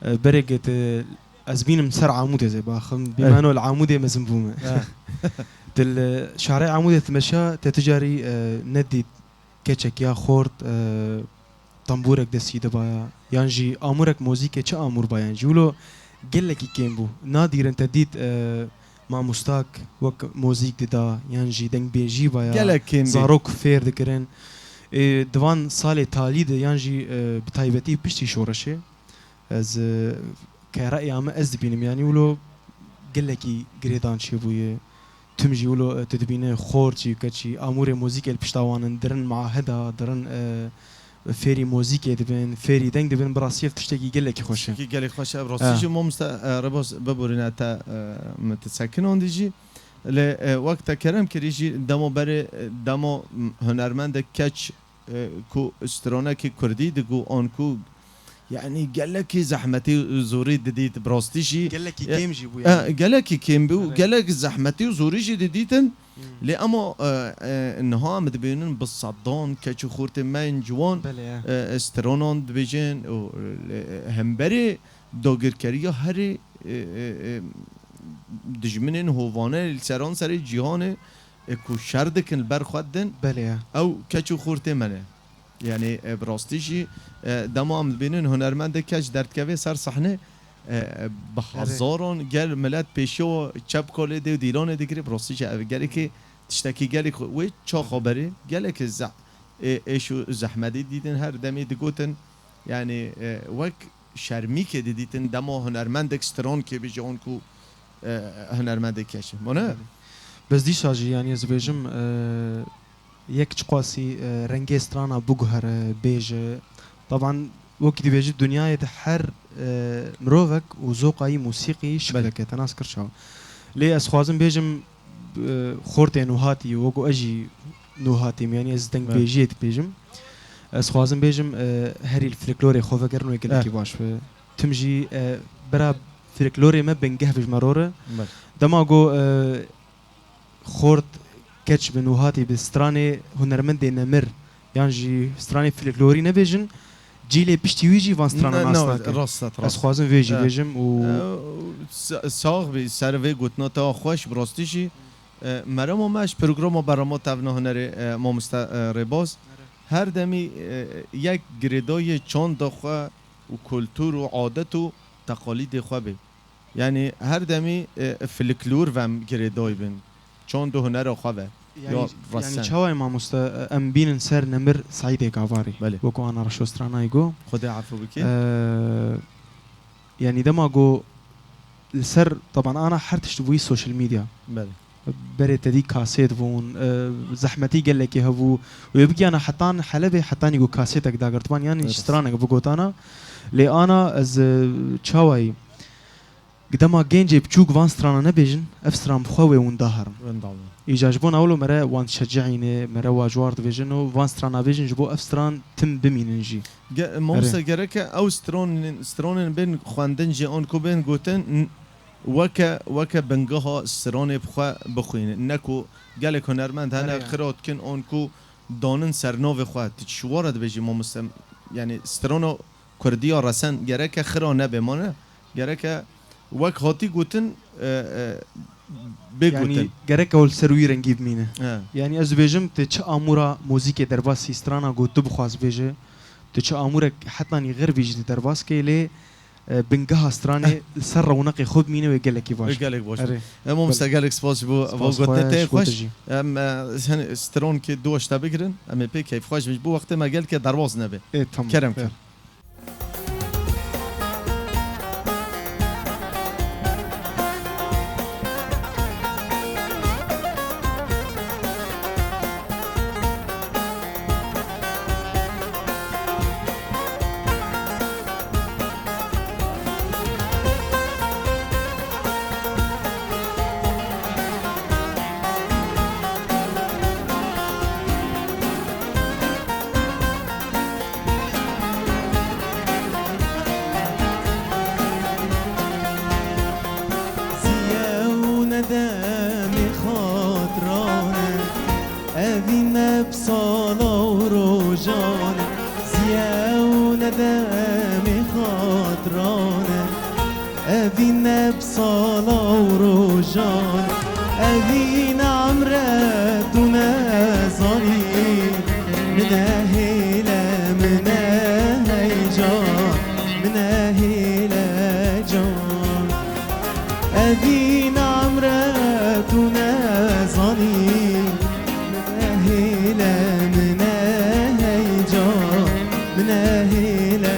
E, berê get, e, ez bînim ser Amûdê zê baxim. Evet. Bîmeno li Amûdê mezin bûme. Evet. Di li şarê Amûdê dimeşa te tu carî, e, nedît keçek ya xort, e, tembûrek destî de baya, yan jî amûrek mozîkê çi amûr bayan jî wilo gelekî kêm bû. Nadîrin te dît, e, mamostak wek mozîk dida, yan jî dengbêjî baya, Gelek kêm bî. Zarok fêr dikirin. E, di van salê talî de, yan jî, e, bi taybetî piştî şoreşê, ez, e, ke reya me ez dibînim, yanî wilo gelekî girêdan çêbûye. Tim jî wilo, e, tu dibîne xort jî, keçî amûrê mozîkê li pişta wan in, dirin maheda, dirin, e, fêrî mozîkê dibin, fêrî deng dibin, bi rastî ev tiştekî gelekî xweş e. Tiştekî gelek xweş e, ev rastî Eh. jî mamoste, e, Rebaz biborîne te, e, min tu sekinandî jî. Lê, e, wek te kerem kirî jî dema berê, e, dema, m, hunermendek keç, e, ku stranekî kurdî digo an ku, yanî gelekî zehmetî û zorî didît, bi rastî jî, Gelekî e, kêm jî bû e, yanî. Gelekî kêm bû, Evet. Gelek zehmetî û zorî jî didîtin. Hmm. Lê ema, e, e, niha em dibînin bi sedan keç û xortê me yên ciwan, Belê, e. E, e, stranan dibêjin û, e, hemberê dagirkeriya herê, e, e, e, dijminên hovane li seran serê cîhanê, e, ku şer dikin li ber xwe din, Belê ye. Ew keç û xortê me ne. Yanî, e, bi rastî jî, e, dema em dibînin hunermendê keç derdikeve ser sehne, e, e, bi Erê. Hezaran gel milet pêşiya çepkolê dê û dîlanê digire, bi rastî jî ev gelekî tiştekî gelek xwe-, wê çaxa berê gelekî zeh-, e, êş û zehmetî dîtin her demê digotin, yanî, e, wek şermîkê didîtin dema hunermendek stran kê bêje an ku, e, hunermendek keç e. Mane? Bes dîsa jî, yanî ez dibêjim, e, yek çiqasî, e, rengê strana biguhere, bêje. Taban, wekî dibêjî, dinyayê de her, e, mirovek û zoqa yî musîqî şiklek e, Belê. Te nas kir çawa. Lê ez xwazim bêjim, e, xortê nûhatî, wekî ez jî nûhatîm, yanî ez dengbêjiyê dibêjim. Ez xwazim bêjim, e, herî li folklorê xwe vegerin wê gelekî Eh. baş be. Tim jî, e, bira folklorê me bingeh be ji me re re. Belê. Dema ku, e, xort keç bin û hatî bi stranê hunermendê nemir yan jî stranê folklorî nebêjin, cîlê piştî wî jî van strana nas nake. Rast e, rast. Ez xwazim vê jî bêjim û... E, sa-, sax bî, ser vê gotina te xweş, bi rastî jî, e, merema me ji programa berama tevna hunerê, e, mamoste, e, Rêbaz. Her demî, e, yek girêdayê çanda xwe û kultur û adet û teqalîdê xwe bê. Yanî her demî, e, folklor ve em girêdayî bin. Çand û hunera xwe ve. Yanî, ya yanî resen. Çawa ye mamoste, e, em bînin ser nemir Seîdê Gavarî? Belê. Wekû ana Reşo stranayî got. Xwedê efû bike. E, yanî dema got li ser, teban ana her tişt bûyî social media. Belê. Berê te dî kasêt bûn, e, zehmetî gelekî hebû. Wê bigiyana hetan Helebê, hetanî ku kasêtek dagirtban, yanî stranek bigotana. Lê ana ez, e, çawayî, dema gencê biçûk van strana nebêjin, ev stran bi xwe wê winda herin. Winda herin. Îca ji bo ewlo mere wan dişecihîne, mere wa ji war dibêjin û van strana bêjin ji bo ev stran tim bimînin jî. Ge-, mamoste, erê, gereke ew stronên, stronên bên xwendin jî an ku bên gotin, n-, weke, weke bingeha stranê bi xwe bixwînin. Ne ku gelek hunermend hene, erê, xira dikin an ku danin ser navê xwe. Tu çi wara dibêjî mamoste? Yanî strana kurdiya resen gereke xira nebe, mane? Gereke wek hatî gotin, e, e, bê gotin. Yanî gereke ew li ser wî rengî bimîne. He. Yanî ez dibêjim, tu çi amûra muzîkê derbasî strana ku tu bixwaz bêje, tu çi amûrek hetanî xerbî jî tu derbas key, lê, e, bingeha stranê li ser rewneqê xwe bimîne wê gelekî baş. Wê gelek baş. Erê. Em mamoste gelek spas ji bo gotinê te xweş. Em, e, hin strankê du ji te bigirin, em ê pê keyfxweş bin. Ji bo wextê me gelkê derbas nebe. Ê, tamam. Kerem kir. Ziye û nedemê xatirane, evîn me bi sala û rojan e. Ziye û nedemê xatirane, evîn me bi sala û rojan, evîn emre tu nezanî. Min nehêle, min neheycan, min nehêle can. Evîn emre tu nezanî. Min nehêle, min neheycan, min nehêle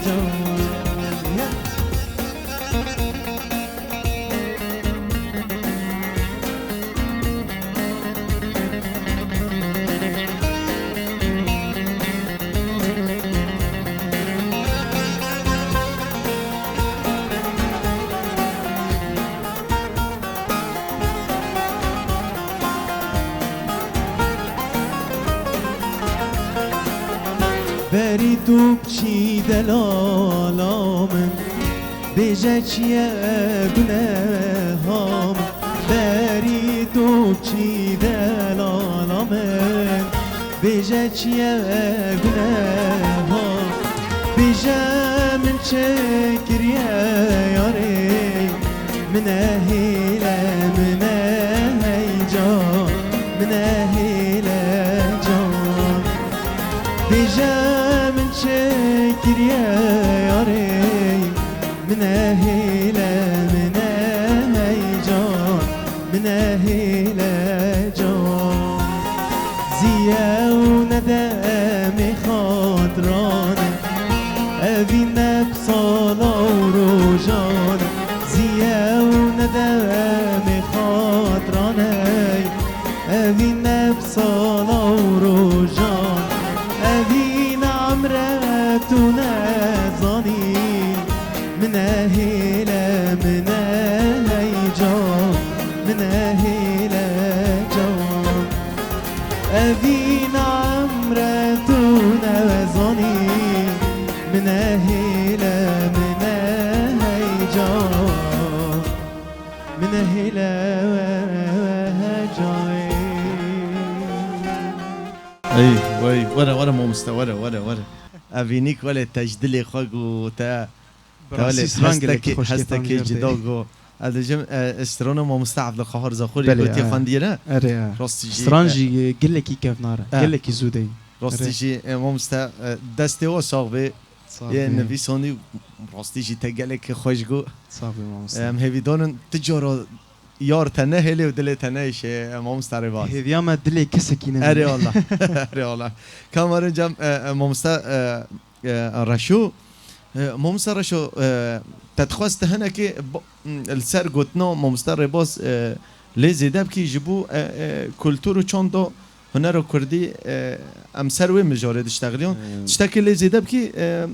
can. Berî tu biçî delala min, bêje çi ye guneha min. Berî tu biçî delala min, bêje çi ye guneha min. Bêje min çi kiriye yarê. Min nehêle, min neheycan, min nehêle can. Bêje min çi kiriye yarê. Min nehêle, min neheycan, min nehêle can. Ziye û nedemê xatirane, evîn me bi sala û rojan e. Ziye û nedemê xatirane, evîn me bi sala û rojan, evîn emre tu nezanî. Min nehêle, min neheycan, min nehêle can. Evîn emre tu nezanî. Min nehêle, min neheycan, min nehêle can. Oy, were, were mamoste, were, were, were. Evînîk wele te ji dilê xwe got, te, te wele Rastî stran gelekî hestekê, xweşkê hestekê cida got. Ez dibêjim, e, strona mamoste Evdilqehar Zaxorî Belê, gotiye e. Xwendiye ne? Erê, e. Rastî jî, Stran e, jî gelekî kevnar e, e. Gelekî zû de ye. Rastî Erê. jî, e, mamoste, e, destê we sax be. Sax Yê be. Nivîsanî rastî jî te gelekî xweş got. Sax be mamoste. Em hêvîdanin tu cara yar te nehêlê û dilê te nehêşê, mamoste Rêbaz. Hêviya me dilê kesekî nemîne. Erê Allah. Erê Allah. Kamerin cem, e, e, mamoste, e, e, Reşo. E, mamoste Reşo, e, te dixwest tu hinekê bo-, m, li ser gotina mamoste Rêbaz, e, lê zêde bikî ji bo, e, e, kultur û çanda hunera kurdî, e, em ser wê mijarê diştexiliyan. E, Tiştekê lê zêde bikî, e,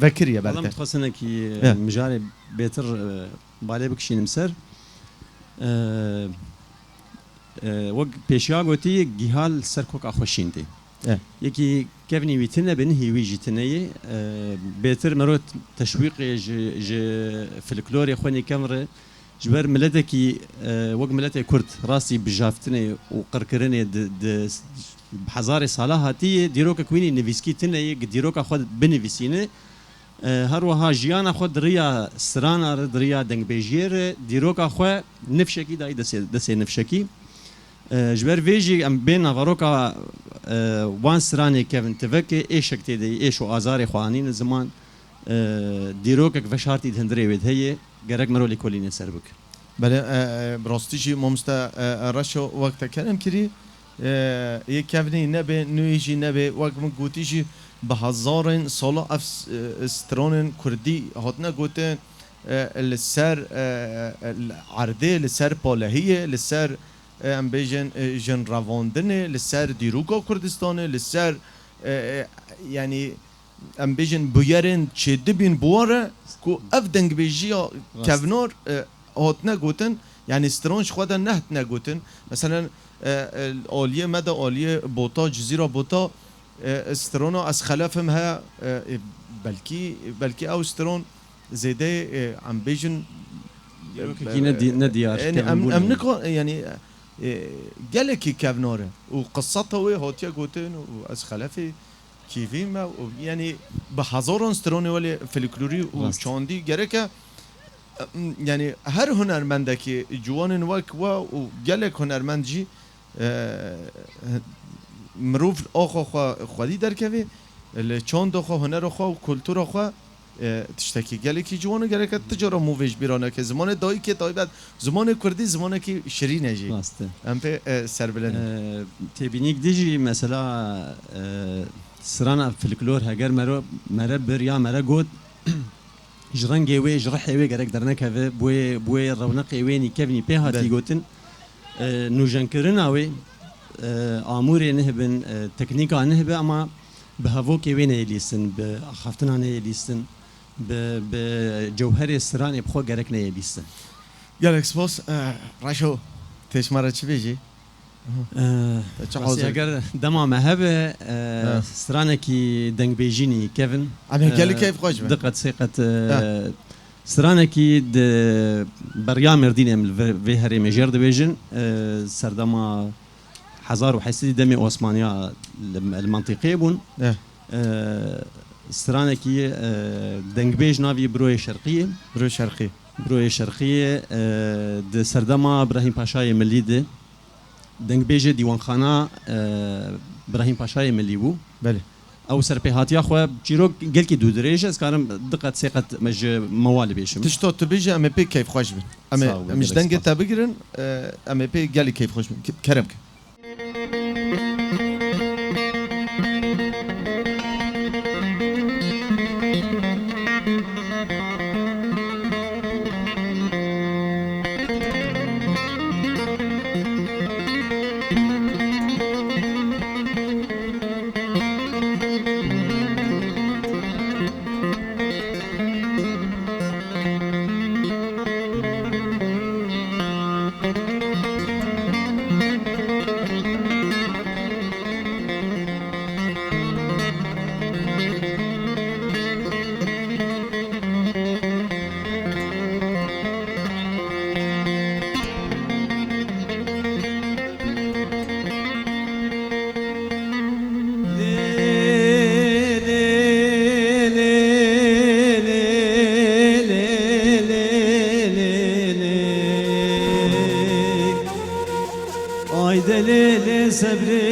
vekiriye Wala belke. Min dixwest hinekî, e, Ya. mijarê bêtir, e, balê bikişînim ser. E, e, wek pêşiya gotî, giha li ser koka xwe şîn tê. E. Yekî kevnî wî tune be, nihî wî jî tune ye. E, bêtir mero teşwîqê ji, ji folklorê xwe nêkem re. Ji ber miletekî, e, wek miletê Kurd rastî bijaftinê û qirkirinê di, di hezarê sala hatî ye, dîrokek wînî nivîskî tune ye, gi dîroka xwe binivîsîne. E, her wiha jiyana xwe di riya strana re, di riya dengbêjiyê re, dîroka xwe nifşekî dayî desê, desê nifşekî. E, ji ber vê jî em bê naveroka, e, wan stranê kevin tivekê êşek tê de yê, êş û azarê xwe anîne ziman, e, dîrokek veşartî di hundirê wê de heye, gerek mero lêkolînê ser bike. Belê, e, e, bi rastî jî mamoste, e, e, Reşo wek te kerem kirî, e, yê kevnî nebe, nûyî jî nebe, wek min gotî jî bi hezarên sala ev s-, e, stranên kurdî hatine gotin, e, li ser, e, e, li erdê, li ser palehiyê, li ser, e, em bêjin, e, jinrevandinê, li ser dîroka Kurdistanê, li ser, e, e, yanî, em bêjin, bûyerên çêdibîn bi wan re ku ev dengbêjiya Rast. kevnar, e, hatine gotin, yanî stron ji xwe de nehatine gotin. Meselen, e, e, aliyê me de, aliyê Bota, Cizîra Bota, e, strona Ez Xelef Im heye, e, e, belkî, belkî ew stron zêde, e, em bêjin, Dîrokekî e, nedî-, nediyar, yanî kevin em, bûne em ye. nika-, yanî, e, gelekî kevnar e û qiseta wê hatiye gotin û Ez Xelefê kîvî me û, yanî, bi hezaran stranê welê folklorî û Rast. çandî gereke, em, yanî, her hunermendekî ciwanên wek we û gelek hunermend jî, e, mirov axa xwe xwedî derkevê, li çanda xwe, hunera xwe û kultura xwe, e, tiştekî gelekî ciwan û gereke tu cara movê ji bîra neke. Zimanê dayikê taybet, zimanê kurdî zimanekî şirîn e jî. Rast e. Em pê, e, serbilind in. E, têbînîk dijî mesela, e, strana folklor heger mero, mere bir ya mere got, ji rengê wê, ji rihê wê gerek dernekeve, bi wê, bi wê rewneqê wê nîkevnî pê hatî Belê. gotin. E, nûjenkirina wê, e, amûrê nihibin, e, teknîka nihibe, ama bi hevokê wê neyê lîstin, bi axaftina neyê lîstin, bi, bi cewherê stranê bi xwe gerek neyê lîstin. Gelek spas, e, Reşo, tê ji me re çi bêjî? E, Te çi rastî hazir? Eger dema me hebe, e, Ha. stranekî dengbêjînî kevin, Em ê gelî e, keyf xweş be. Diqet, sê qet, e, Ha. stranekî di beriya Mêrdînê em li vê, vê herêmê jêr dibêjin, e, serdema hezar û heşt sedî demê Osmaniya li, li mentiqê bûn. Eh. E, stranekî, e, dengbêj navî Biroyê Şerqiyê. Biroyê Şerqiyê. Biroyê Şerqiyê, e, di serdema Birahîm Paşayê Milî de. Dengbêjê dîwanxana, e, Birahîm Paşayê Milî bû. Belê. Ew serpêhatiya xwe çîrok gelkî dû dirêj e, ez karim diqet sê qet me ji mewalê bêjim. Tişta tu bêjî, em ê pê keyfxweş bin. Em ê, Sağ ol, em ji gelek dengê spas. Te bigirin, e, em ê pê gelî keyfxweş bin. Ke-, kerem ke. De lê lê sebrê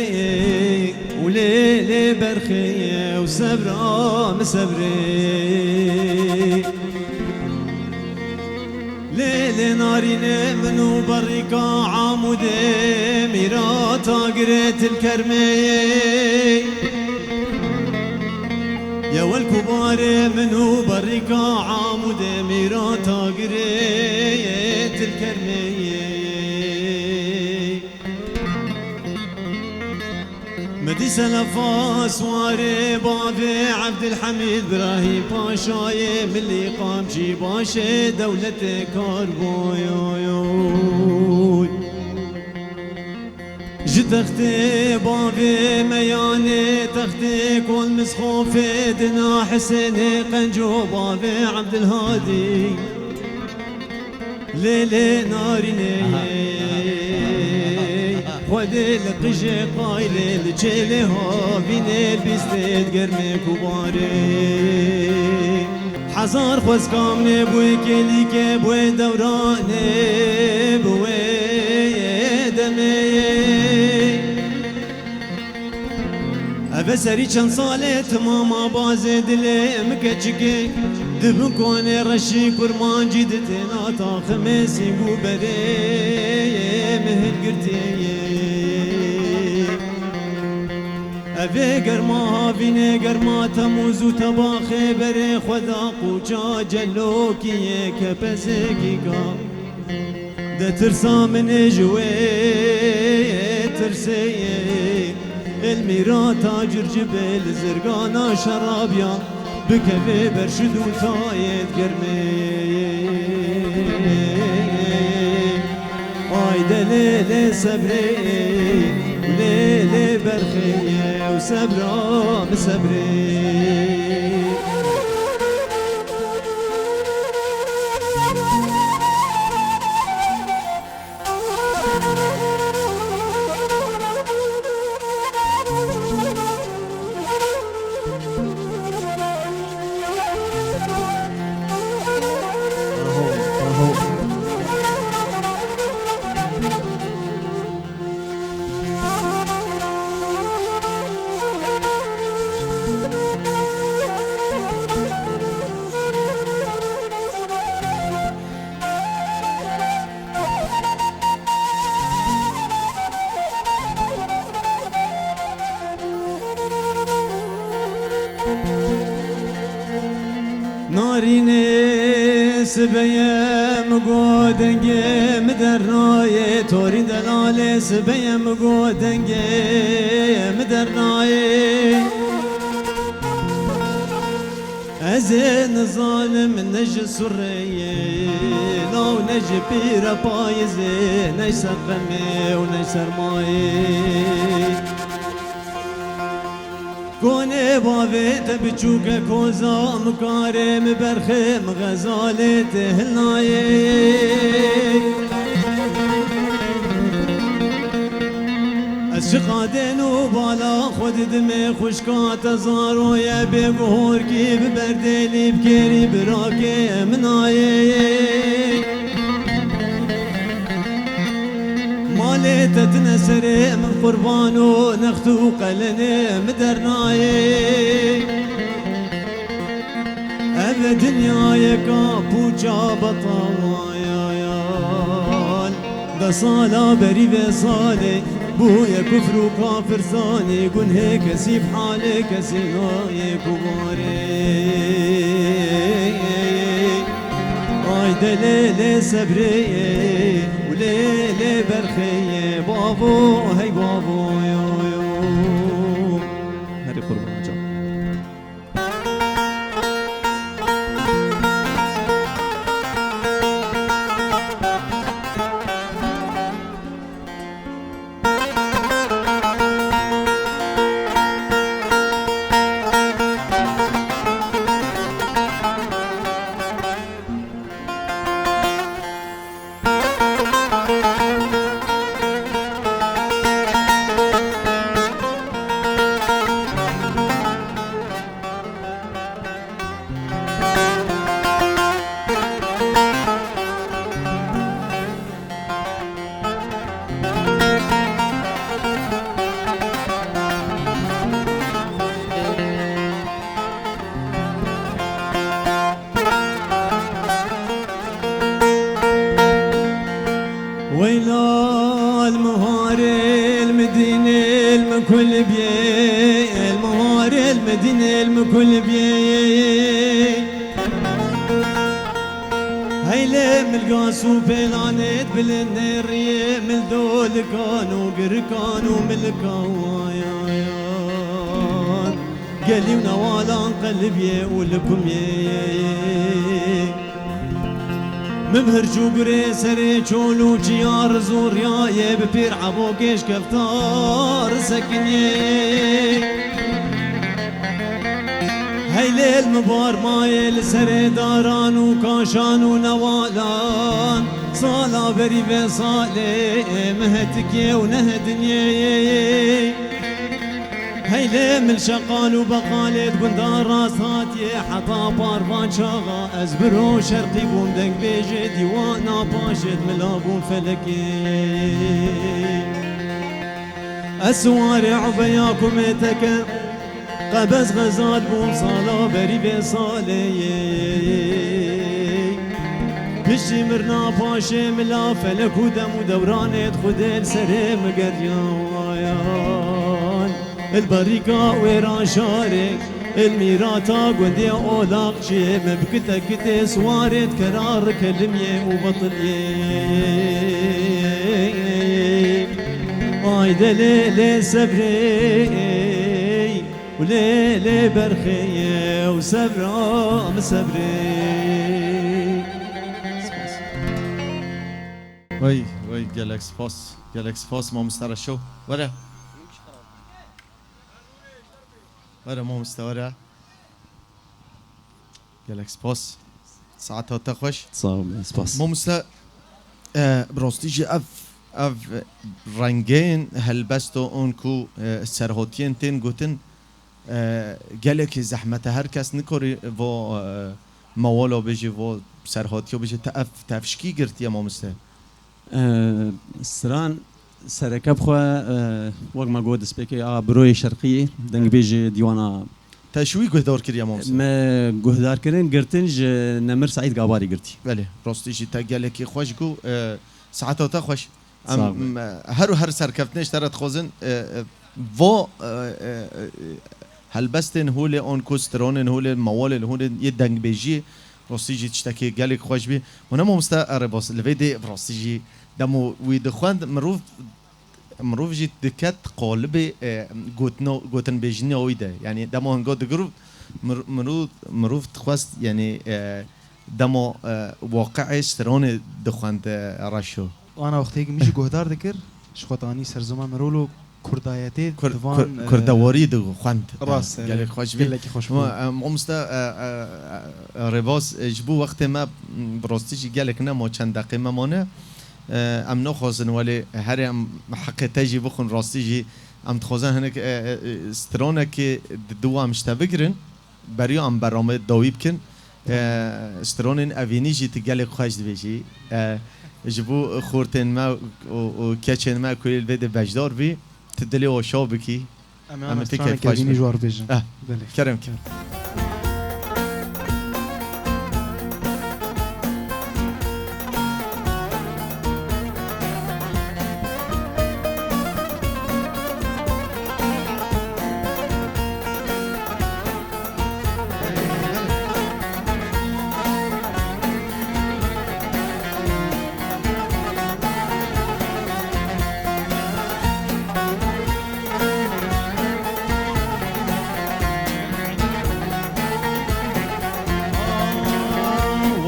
û lê lê berxê û sebra min sebrê. Lê lê narînê min û berrîka Amûdê, mîrata girê til kermê. Yewel kubarê min û berrîka Amûdê, mîrata girê til kermê. Medî selefa siwarê bavê Ebdilhemîd Birahîm Paşayê milî qamcî başê dewletê karboyoyoy. Ji textê bavê meyanê textê kol Misxofê dina Hisênê qenco bavê Ebdilhadî. Lê lê narînê Xwedê li qijê qaylê, li çêlê havînê, li bîstê di germê kubarê. Hezar xwezka min ê bûyê kêlîkê, bûyê dewranê, bûyê demê. Eve serî çend salê timama bazê dilê min keçikê, di bin konê reşî kurmancî di têna taximê sîng û berê min hilgirtê. Evê germa havînê, germa temûz û tebaxê berê xwe da qûça celokiyê kepezekî ka. De tirsa min ê ji wê tirsê ye, el mîrata circibê li zirgana şerabiya bikeve ber şidûtayê germê. Ay de lê lê sebrê, lê lê berxê ye û sebra bi sebrê. Narînê sibeye min got dengê min dernayê, torî delalê sibeye min got dengê min dernayê. Ez ê nizanim ne ji surê ye, law ne ji pîre payizê, ne ji ser xemê û ne ji sermayê. Konê bavê te biçûke koza, min karê min berxê min xezalê tê hilnayê. Ez çiqa dên û bala xwe didimê xwişka te zaroye, bê guhorkî bi berdêlî bi kêrî birakê min nayê. Malê te tine serê min qurban û next û qelenê min dernayê. Ev dinyayeka pûça betawaya yan. De sala berî vê salê bûye kufr û kafir zanî, gunhê kesî bi halê kesî nayê kubarê. Ay de lê lê sebrê ye û lê lê berxê ye bavo, hey bavo, yo, yo. Herî qurban can. Kulbiyê, el miharê, el Medînê, el mi kulbiyê. Heylê milgas û pêlanêt bilindê riyê, mil dolikan û girikan û milika wayayan. Gelî û newalan qelibiyê û likumiyê. Min hirç û gurê serê çol û çiya riz û riyayê bi pêr ebokê ji keftar sekiniyê. Heylêl mi barmayê li serê daran û kaşan û newalan. Sala berî vê salê mi hetikê û nehedinyê. Heylê min şeqal û beqalê di gunda rast hatiye, heta parvan çaxa ez biro şerqî bûm, dengbêjê dîwana paşê di mila bûm felekê. Ez siwarê ubeya kumê teke, qebez xezal bûm sala berî vê salê. Piştî mirna paşê mila felek û dem û dewranê di xwedê li serê min geriyayan. Il berîka wêra şarê, il mîrata gundê olaqçiyê, me bi kite kitê siwarê dikera rikelimiyê û betiliyê. Ay delê lê sevrê û lê lê berxê û sevra mi sevrê. Wey, wey, gelek spas. Gelek spas, mamoste Reşo. Were. Were, mamoste, were. Gelek spas. Saeta te xweş. Sağ ol, spas. Mamoste, e, bi rastî jî ev, ev rengên helbesta on ku, e, serhatiyên tên gotin, e, gelekî zehmet e. Her kes nikarî va, e, mewala bêjî, va serhatiya bêjî. Te ev tevşikî girtiye, mamoste? E, stran sereke bi xwe, e, wek me got destpêkê a Biroyê Şerqiyê, dengbêjê dîwana. Te ji wî guhdar kiriye, mamoste? Me guhdarkirin girtin ji Nemir Seîd Gabarî girtî. Belê, rastî jî te gelekî xweş got, e, saeta te xweş. Em, Sağ ol. Em, her û her serkeftinê ji te re dixwazin, e, e, va, e, e, e, helbestên holê an ku stranên holê, mewalên holê yê dengbêjiyê, rastî jî tiştekî gelek xweş bî. Hûn e mamoste Erebas, li vê dê rastî jî demo wî dixwend, mirov, mirov jî diket qalibê, e, gotino-, gotinbêjiniya wî de. Yanî dema hinga digirû, mir-, mirov, mirov dixwest, yanî, e, dema, e, waqi'ê stranê dixwend, e, Reşo. Ana wextê min jî guhdar dikir, ji xwe tanî ser ziman min rolo kurdayetê Kur-, divan, kur-, e, kurdewarî dixwend. Rast, e, gelek xweş bî. Gelekî xweş bû. Ma, e, mamoste, e, e, e, Rêbaz, e, ji bo wextê me, m, bi rastî jî gelek nema, çend deqê me mane. E, em naxwazin welê herê em heqê te jî bixwin, rastî jî em dixwazin hinek, e, e, e, stranekê di dû em ji te bigirin. Beriya em bernameya dawî bikin. E, stranên evînî jî tu gelek xweş dibêjî. E, ji bo xortên me û, û keçên me ku li vê de beşdar bî, tu dilê wan şa bikî. Em ê Em ê ana ti straneke keyf xweş evînî bin. Ji wan bêjin. Eh, Belê. Kerem kir.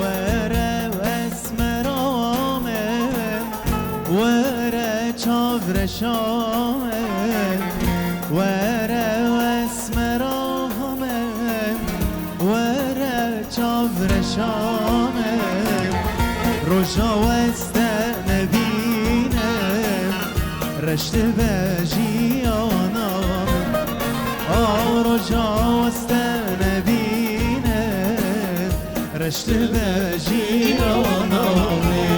Were esmera me, were çavreşa me, were esmera me, were çavreşa me. Roja weste nebîne, reş dibe jiyana min. A roja weste nebîne, reş dibe jiyana min.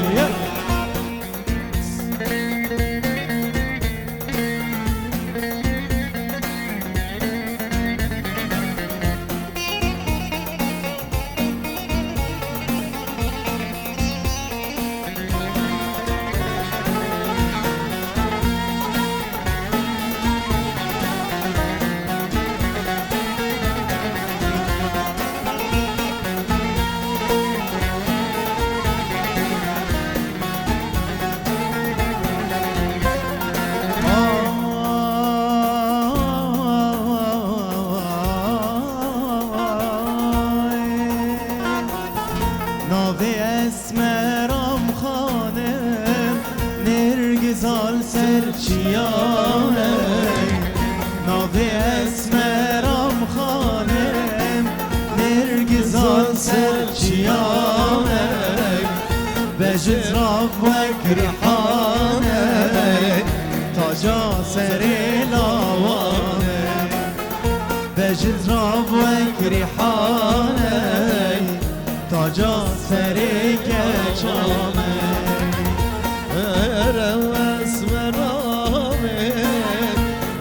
Zal ser çiyane, navê Esmeram Xanim, Nêrgizan ser çiyane, bejit rav wek rîhane, taca serê lawane, bejit rav wek rîhane, taca serê keçane. Were Esmeramê,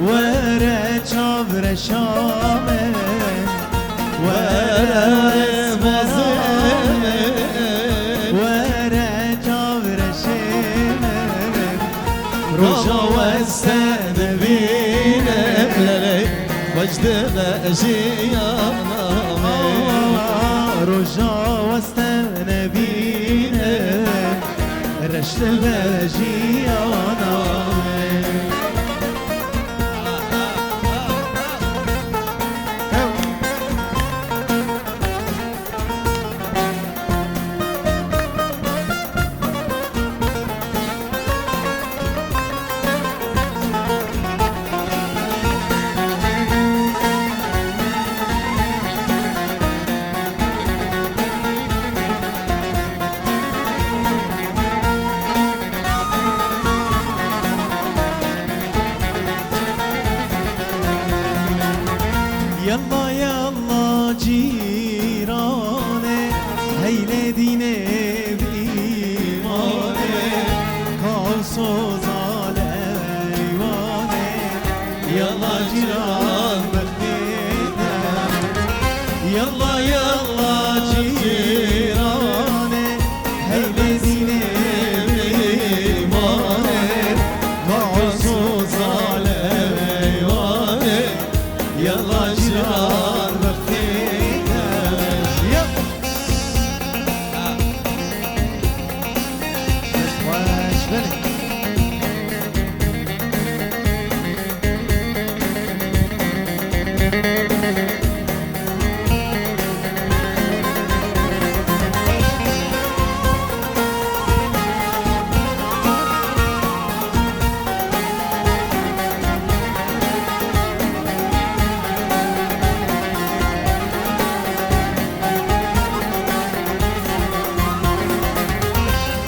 were çavreşamê, were Esmeramê, were çavreşê min. Roja weste dibîne, leley, xweş dibe jiyana me. Roja weste nebîne, reş dibe jiyana me. Yalla yalla cîranê, heylê dînê bîmanê, kaw soza leywanê. Yalla cîran bixtê te, yalla yalla cîranê, heylê dînê bîmanê, kaw soza leywanê. Yalla cîran bixtê te. Ya. Xweş, belê.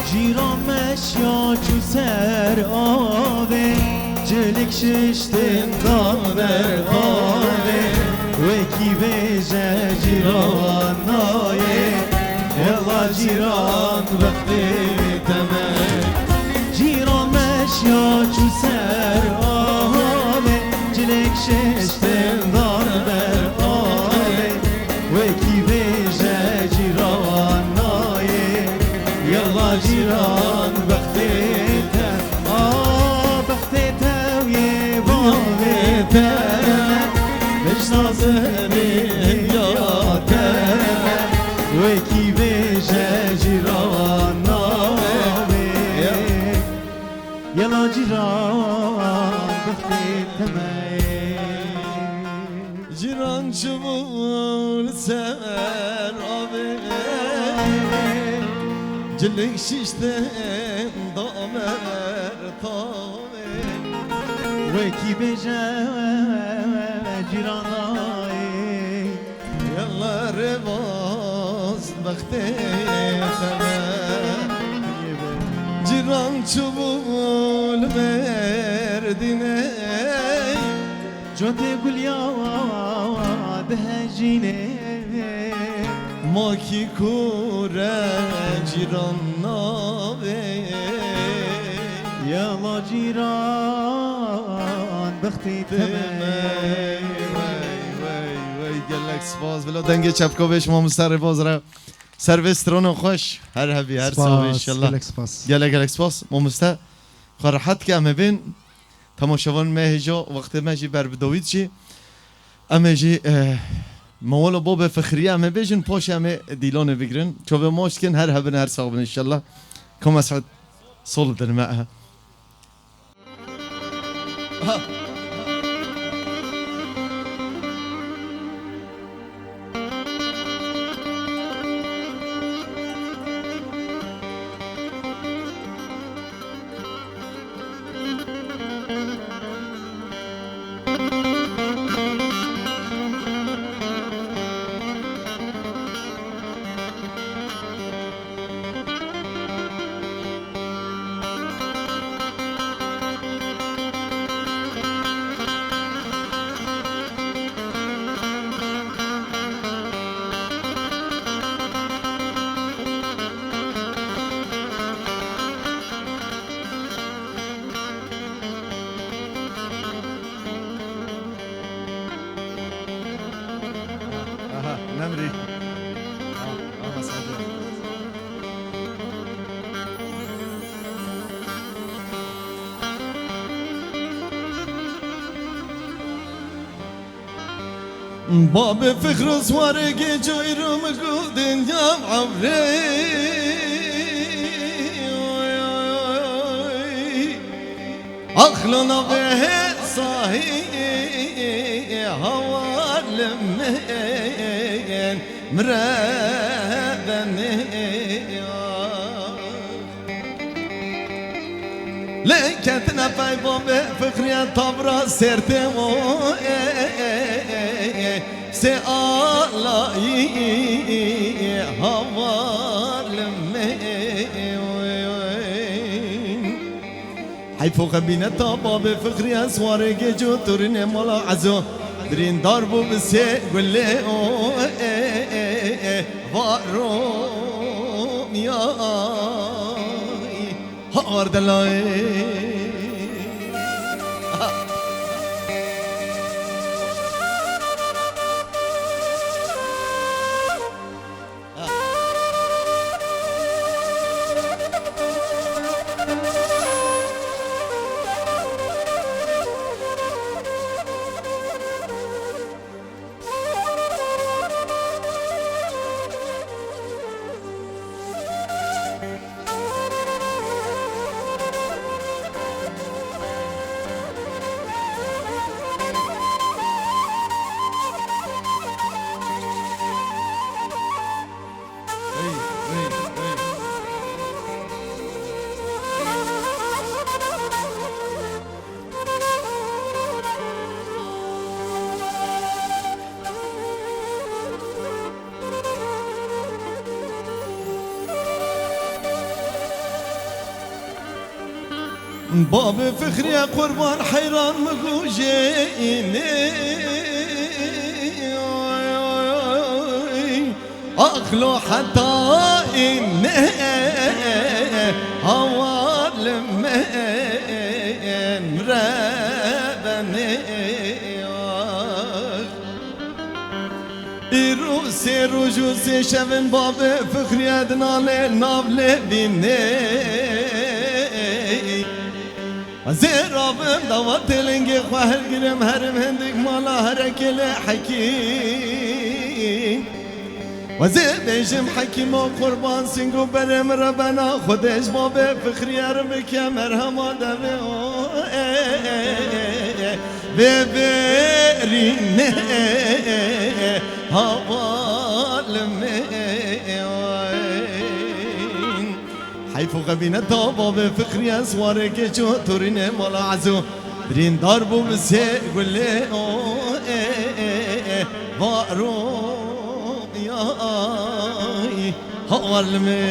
Cîran meşya çû ser avê, cilik şiştin dan ber avê. Wekî bêje cîran nayê, yala cîran bixtê te me. Cîran meşya çû ser avê, cilek şiştin dan ber avê. Wekî bêje cîran nayê, yala cîran bixtê te, a bixtê te wê bavê te, bişnaze bê ya te, wekî bêje cîran nayê. Yala cîran bixtê te me. Cîran çi bû li ser avê, cilek şiştin da ber tavê. Wekî bêje cîran nayê. Yalla rêbaz bextê te me. Cîran çi bû li Mêrdînê. Cotê gulya dihejînê. Ma kî kûr e cîran nabê. Yala cîran bextê te me. Wey, wey, wey, wey, gelek spas. Bila dengê çepka bêş mamoste rêbaz re. Ser vê strona xweş. Her hebî, her sax bî inşallah. Gelek spas. Gelek, gelek spas. Mamoste, xwe rehet ke em ê bên. Temaşevan me hêja, wextê me jî ber bi dawî diçî. Em ê jî, eh, mewala babê Fixriyê em ê bêjin, paşê em ê dîlanê bigirin. Çavê maç dikin, her hebin, her sax bin inşallah. Ka Mes'ud, sol din me. Ha. Babê Fixr û Swarê gê coyrum ku dinya evre. Axlo navê sahî hawal min mire benê. Lê ketine pey babê Fikriyê tabra sertê o, e, e, e, e, sê alayî haval me. Heyfo xebîneta babê Fikriyê Swarê gê cotorînê mala Ezo. Birîndar bû bi sê gulê o, e, e, e, varo miyay. Hawar delayê. Babê Fikriyê qurban heyran mi gujê înê. Axlo heta înê hawal min rebenê. Îro sê roj û sê şevin babê Fikriyê dinanê nav lêvînê. Zêr abim dawa têlingê xwe hergirim herim hindik mala herekê lê hekî. Wezê bêjim hekîmo qurban sîng û berê min re bena Xwedê ji babê Fikriyê re bike merhema devê o. Vê verînê hawal me. Heyf û xebîneta babê Fikriyê Swarê gê cotorînê mala Ezo. Birîndar bû bi sê gulê o, e, e, e, varo miyay hawal me.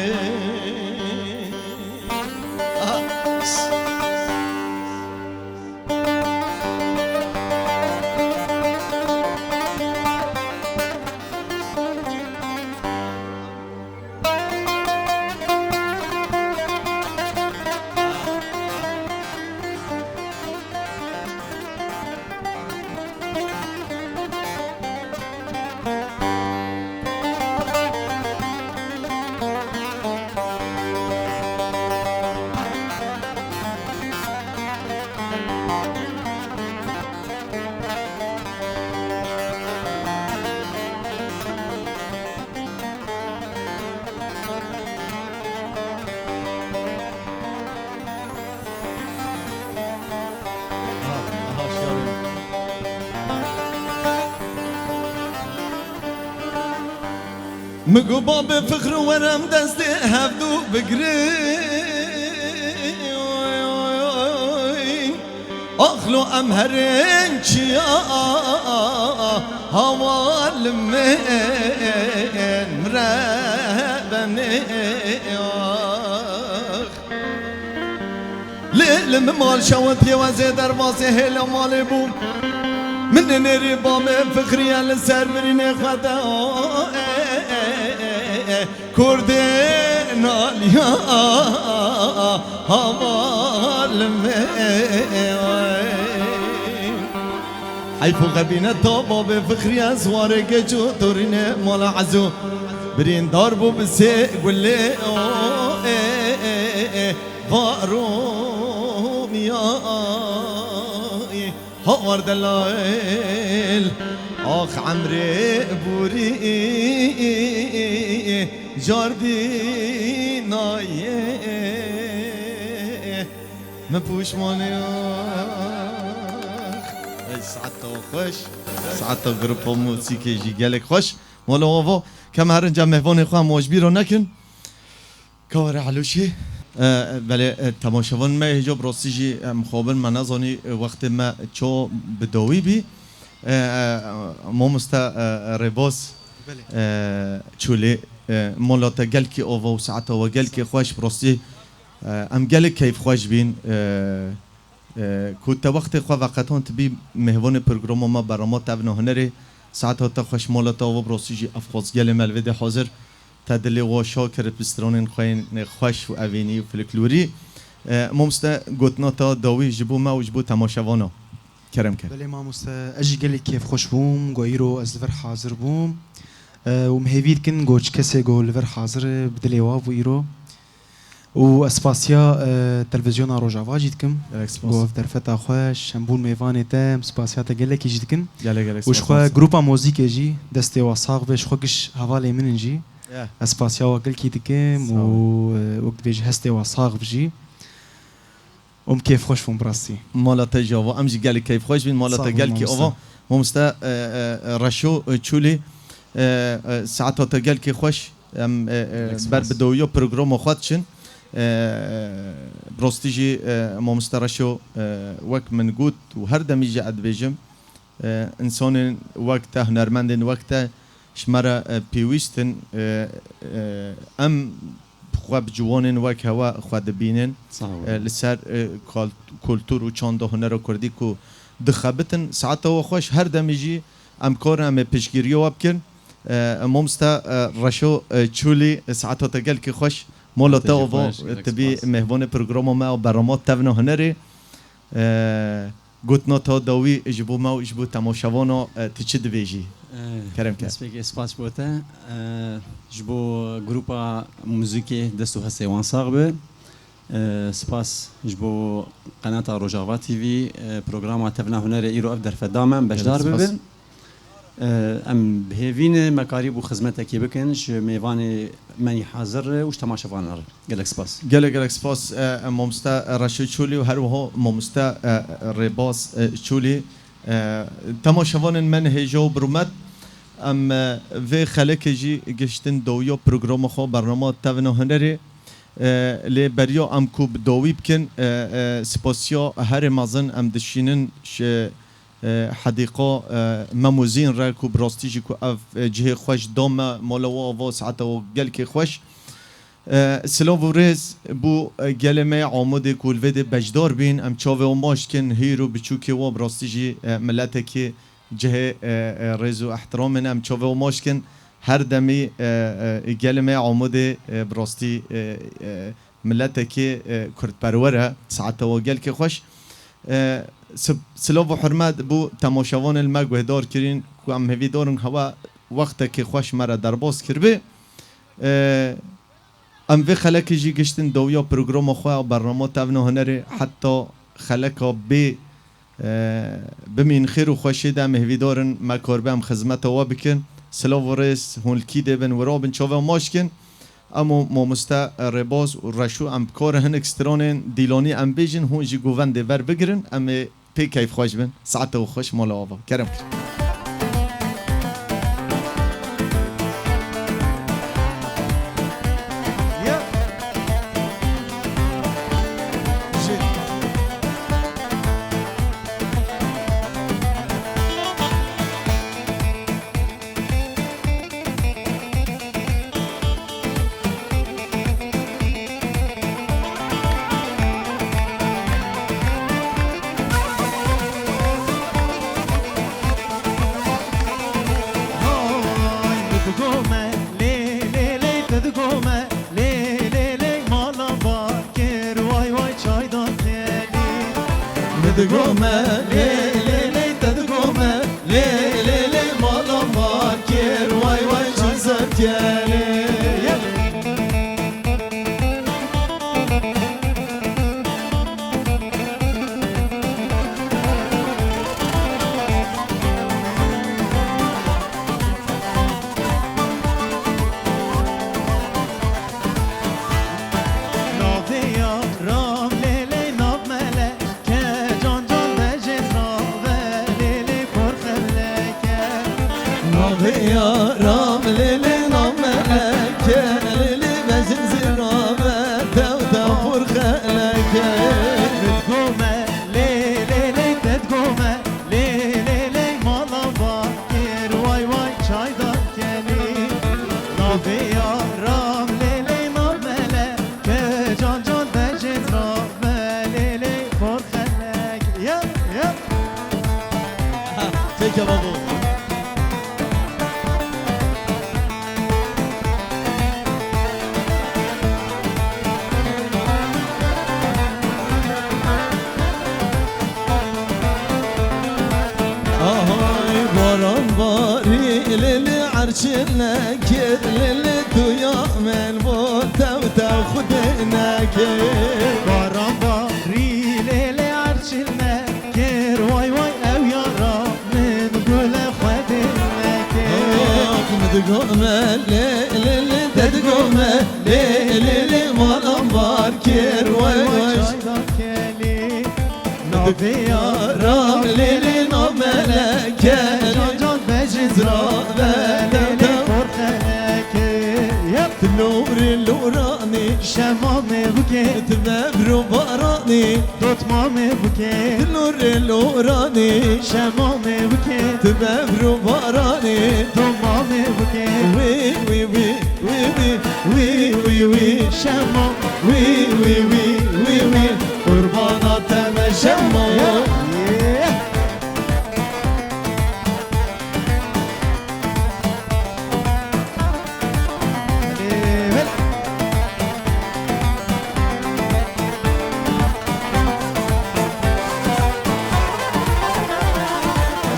Min got, "Babê Fixro, were em destê hevdû bigirin." Axlo em herin çiya hawal min rebenê. Lê li min mal şewitiye wezê derbasê hêla malê bû. Min nêrî bamê Fikriyê li ser birînê xwe de. Kurdê naliya haval me. Heyf û xebîneta babê Fikriyê Swarê gê cotorînê mala Ezo. Birîndar bû bi sê gulê o, e, e, e, varo miyayê. Hawar delayl. Ax emrê borî cardî nayê min pûşmanê ax. Ey saeta xweş. Saeta grupa muzîkê jî gelek xweş. Mala ava, kem herinca mehvanê xwe em ji bîr nekin. Kawere Elûşî. E, belê, e, temaşevan me hêca bi rastî jî, e, em xwe bin me nezanî, e, wextê me ço bi dawî bî. E, e, mamoste, e, Rêbaz, Belê. e, Çolî, e, mala te gelkî ava û saeta we gelkî xweş bi rastî, e, em gelek keyfxweş bîn. E, e, ku te wextê xwe veqetand tu bî mêvanê programa me, berama Tevna Hunerê, saeta te xweş, mala te ava bi rastî jî ev xwezgelê me li vê de hazir. Te dilê wa şa kir bi stranên xwe yên xweş û evînî û folklorî. E, mamoste, gotina te dawî ji bo me û ji bo temaşevana. Kerem ke. Belê mamoste, ez jî gelek kêfxweş bûm, go îro ez li vir hazir bûm. E, û em hêvî dikin go çi kesê go li vir hazir e, bi dilê wa bû îro. Û ez spasiya, e, televîzyona Rojava jî dikim. Gelek spas. Go ev derfeta xweş, em bûn mêvanê te, em spasiya te gelekî jî dikin. Gelek, gelek Û ji spas, xwe mamoste. Grupa muzîkê jî, destê wa sax be, ji xwe giş hevalê min in jî. Ya. Ez spasiya wa gelkî dikim Sağ û, ol. e, wek dibêjî hestê wa sax bijî. Û em kêfxweş bûn bi rastî. Mala te jî ava, em jî gelek keyfxweş bîn, mala Sağ te ol, gelkî mamoste. Ava. Mamoste, e, e, Reşo, e, Çolî, e, e, saeta te gelkî xweş. Em, e, e, Gelek spas. ber bi dawiya programa xwe diçin. E, e, bi rastî jî, e, mamoste Reşo, e, wek min got û her demî jî ez dibêjim, e, însanên wek te, hunermendên wek te ji me re, e, pêwîst in. E, e, em xwe bi ciwanên wek hewe xwe dibînin. Sağ olun. E, li ser, e, kal-, kultur û çanda hunera kurdî ku dixebitin. Saeta we xweş, her demî jî em karin em ê piştgiriya we bikin. E, mamoste, e, Reşo, e, Çolî, e, saeta te gelkî xweş. Mala te ava, xweş, gelek tu bî spas. Mêvanê programa me a berama Tevna Hunerê. E, gotina te dawî ji bo me û ji bo temaşevana, e, tu çi dibêjî? E, Kerem ke. Destpêkê spas ji bo te. E, ji bo grupa muzîkê dest û hestê wan sax be. E, spas ji bo qenata Rojava T V, e, programa Tevna Hunerê îro ev derfet da me, em beşdar Gelek spas. bibin. E, em bi hêvî ne me karîbû xizmetekê bikin ji mêvanê me yî hazir re û ji temaşevanan re. Gelek spas. Gelek, gelek spas, e, e, mamoste Reşîd Çolî û her wiha mamoste, e, e, Rêbaz, e, Çolî. E, temaşevanên me nihêja û bi rûmet, em, e, vê xelekê jî gihiştin dawiya programa xwe, bernama Tevna Hunerê. E, lê beriya em ku bi dawî bikin, e, e, spasiya herê mezin em dişînin ji, e, hedîqa, e, Mem û Zîn re ku bi rastî jî ku ev, e, cihê xweş da me, mala we ava, saeta we gelkê xweş. E, silav û rêz bo, e, gelê me yê Amûdê ku li vê de beşdar bîn. Em çavê wan maç dikin, hîr û biçûkê wan bi rastî jî, e, miletekî cihê, e, e, rêz û ihtiramê ne. Em çavê wan maç dikin. Her demî, e, e, gelê me yê Amûdê, e, bi rastî, e, e, miletekî, e, kurdperwer e. Saeta wan gelkê xweş. E, sib-, silav û hurmet bo temaşevanên me guhdar kirîn ku em hêvîdar in hewe wextekî xweş me re derbas kiribê. E, Em vê xelekê jî giştin dawiya programa xwe ya bernama Tevna Hunerê heta xeleka bê, e, bimîn xêr û xweşê de em hêvîdar in me karibe em xizmeta we bikin. Silav û rêz hûn li kî dê bin wira bin çavê maç kin. Em û mamoste Rêbaz û Reşo em bi kar hinek stranên dîlanî em bêjin hûn jî govendê ver bigirin. Em ê Pê keyfxweş bin. Saeta we xweş, mala ava. Kerem kir. Hay, tu digome, lê, lê, lê, tu digome, lê, lê, lê, mala bar kir, vay, vay, çaydan têlî. Min digome, lê, lê, lê, te digome, lê, lê, lê, mala bar kir, vay, vay, çaydan têlî. Kebabo. Ahay baran barî, lê lê erçin nekir, lê lê tu ya min bo tew tew xwedê nekir. Baran barî, lê lê erçin nekir, way way ew yara min gule xwedê nekir. Ah, min digo me lê lê lê, te digo me lê lê lê, malan bar kir, way way. Çayda kelî. Navê yara lê lê nav meleke, can can veciz ra ve lê lê korxeleke. Yep. Ti lorê loranî, şema me bike, ti mevro baranî, dotma me bike. Ti lorê loranî, şema me bike, ti mevro baranî, dotma me bike. Wî wî wî wî wî wî wî wî, şema wî wî wî wî wî. Qurbana te me şemo.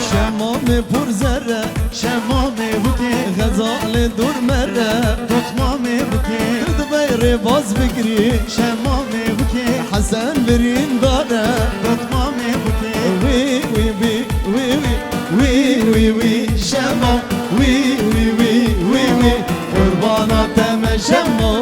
Şema me pur zere, şema me bike, xezalê dor mere, dotma me bike. Tu dibê rêbaz bigirî, şema me bike, Hesen birîndar e, dotma me bike. Wî wî wî wî wî wî wî wî, şema wî wî wî wî wî. Qurbana te me şemo.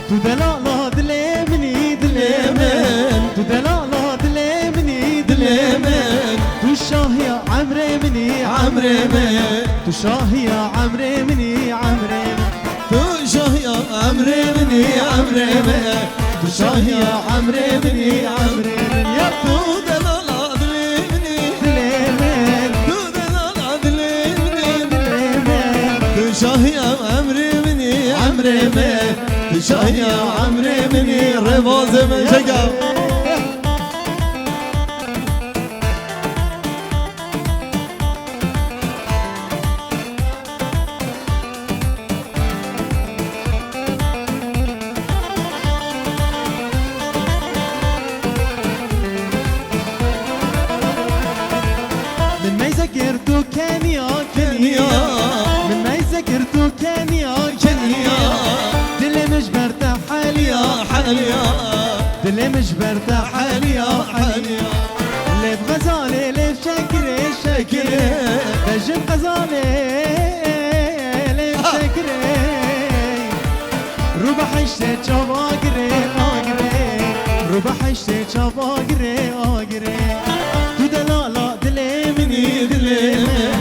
Tu delala dilê min î, dilê min. Tu delala dilê min î, dilê min. Tu şahiya emrê min î, emrê min. Tu şahiya emrê min î, emrê min. Tu şahiya emrê min î, emrê min. Tu şahiya emrê min î, emrê min. Ya tu delala dilê min î, dilê min. Tu delala dilê min î, dilê min. Tu şahiya emrê min î, emrê min. Tu şahiya emrê min î, rêbazê min çeka. Min meyze kir tu keniya, keniya. Min meyze kir tu keniya, keniya. Dilê min ji ber te heliya, heliya. Dilê min ji ber te heliya, heliya. Lêv xezalê, lêv şekirê, şekirê. Bejin xezalê, lêv şekirê. Rû behiştê çav agirê, agirê. Rû behiştê çav agirê, agirê. Tu delala dilê min î, dilê min.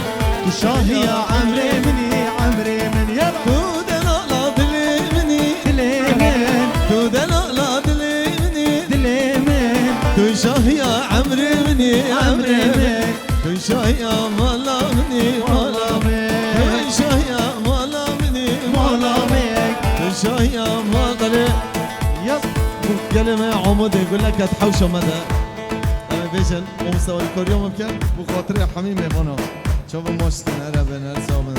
Tu şahiya emrê min î, emrê min. Ya tu delala dilê min î, dilê min. Tu delala dilê min î, dilê min. Tu şahiya emrê min î, emrê min. Tu şahiya mala min î, mala min. Tu şahiya mala min î, mala min. Tu şahiya mala min. Yaz. Gelê me Amûdê guleket hewşa me de. Em ê bêjin, mamoste alîkariya me bike, bo xatirê hemî mêvana. Çawa maç dikin, here bin, her sax bin.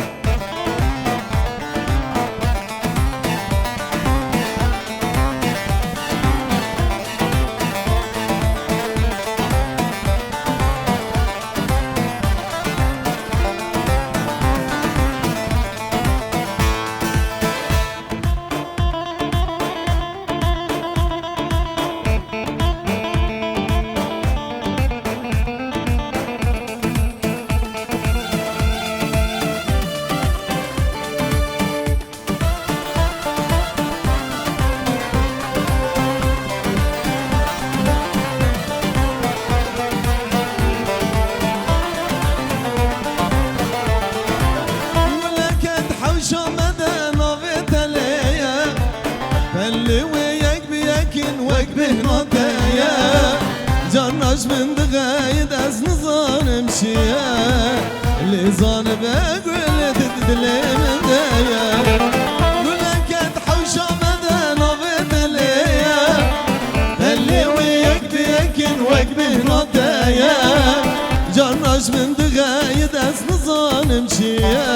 Wile ket hewşa me de navê te lê ye. Belê wê yek bi yek in wek bêhna te ye. Carna ji min dixeyit ez nizanim çi ye. Lê zanibe gul di dilê min de ye. Noteye, carna ji min dixeyit, ez nizanim çi ye.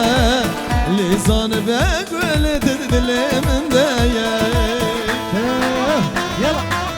Lê zanibe gul di dilê min de ye. Yala.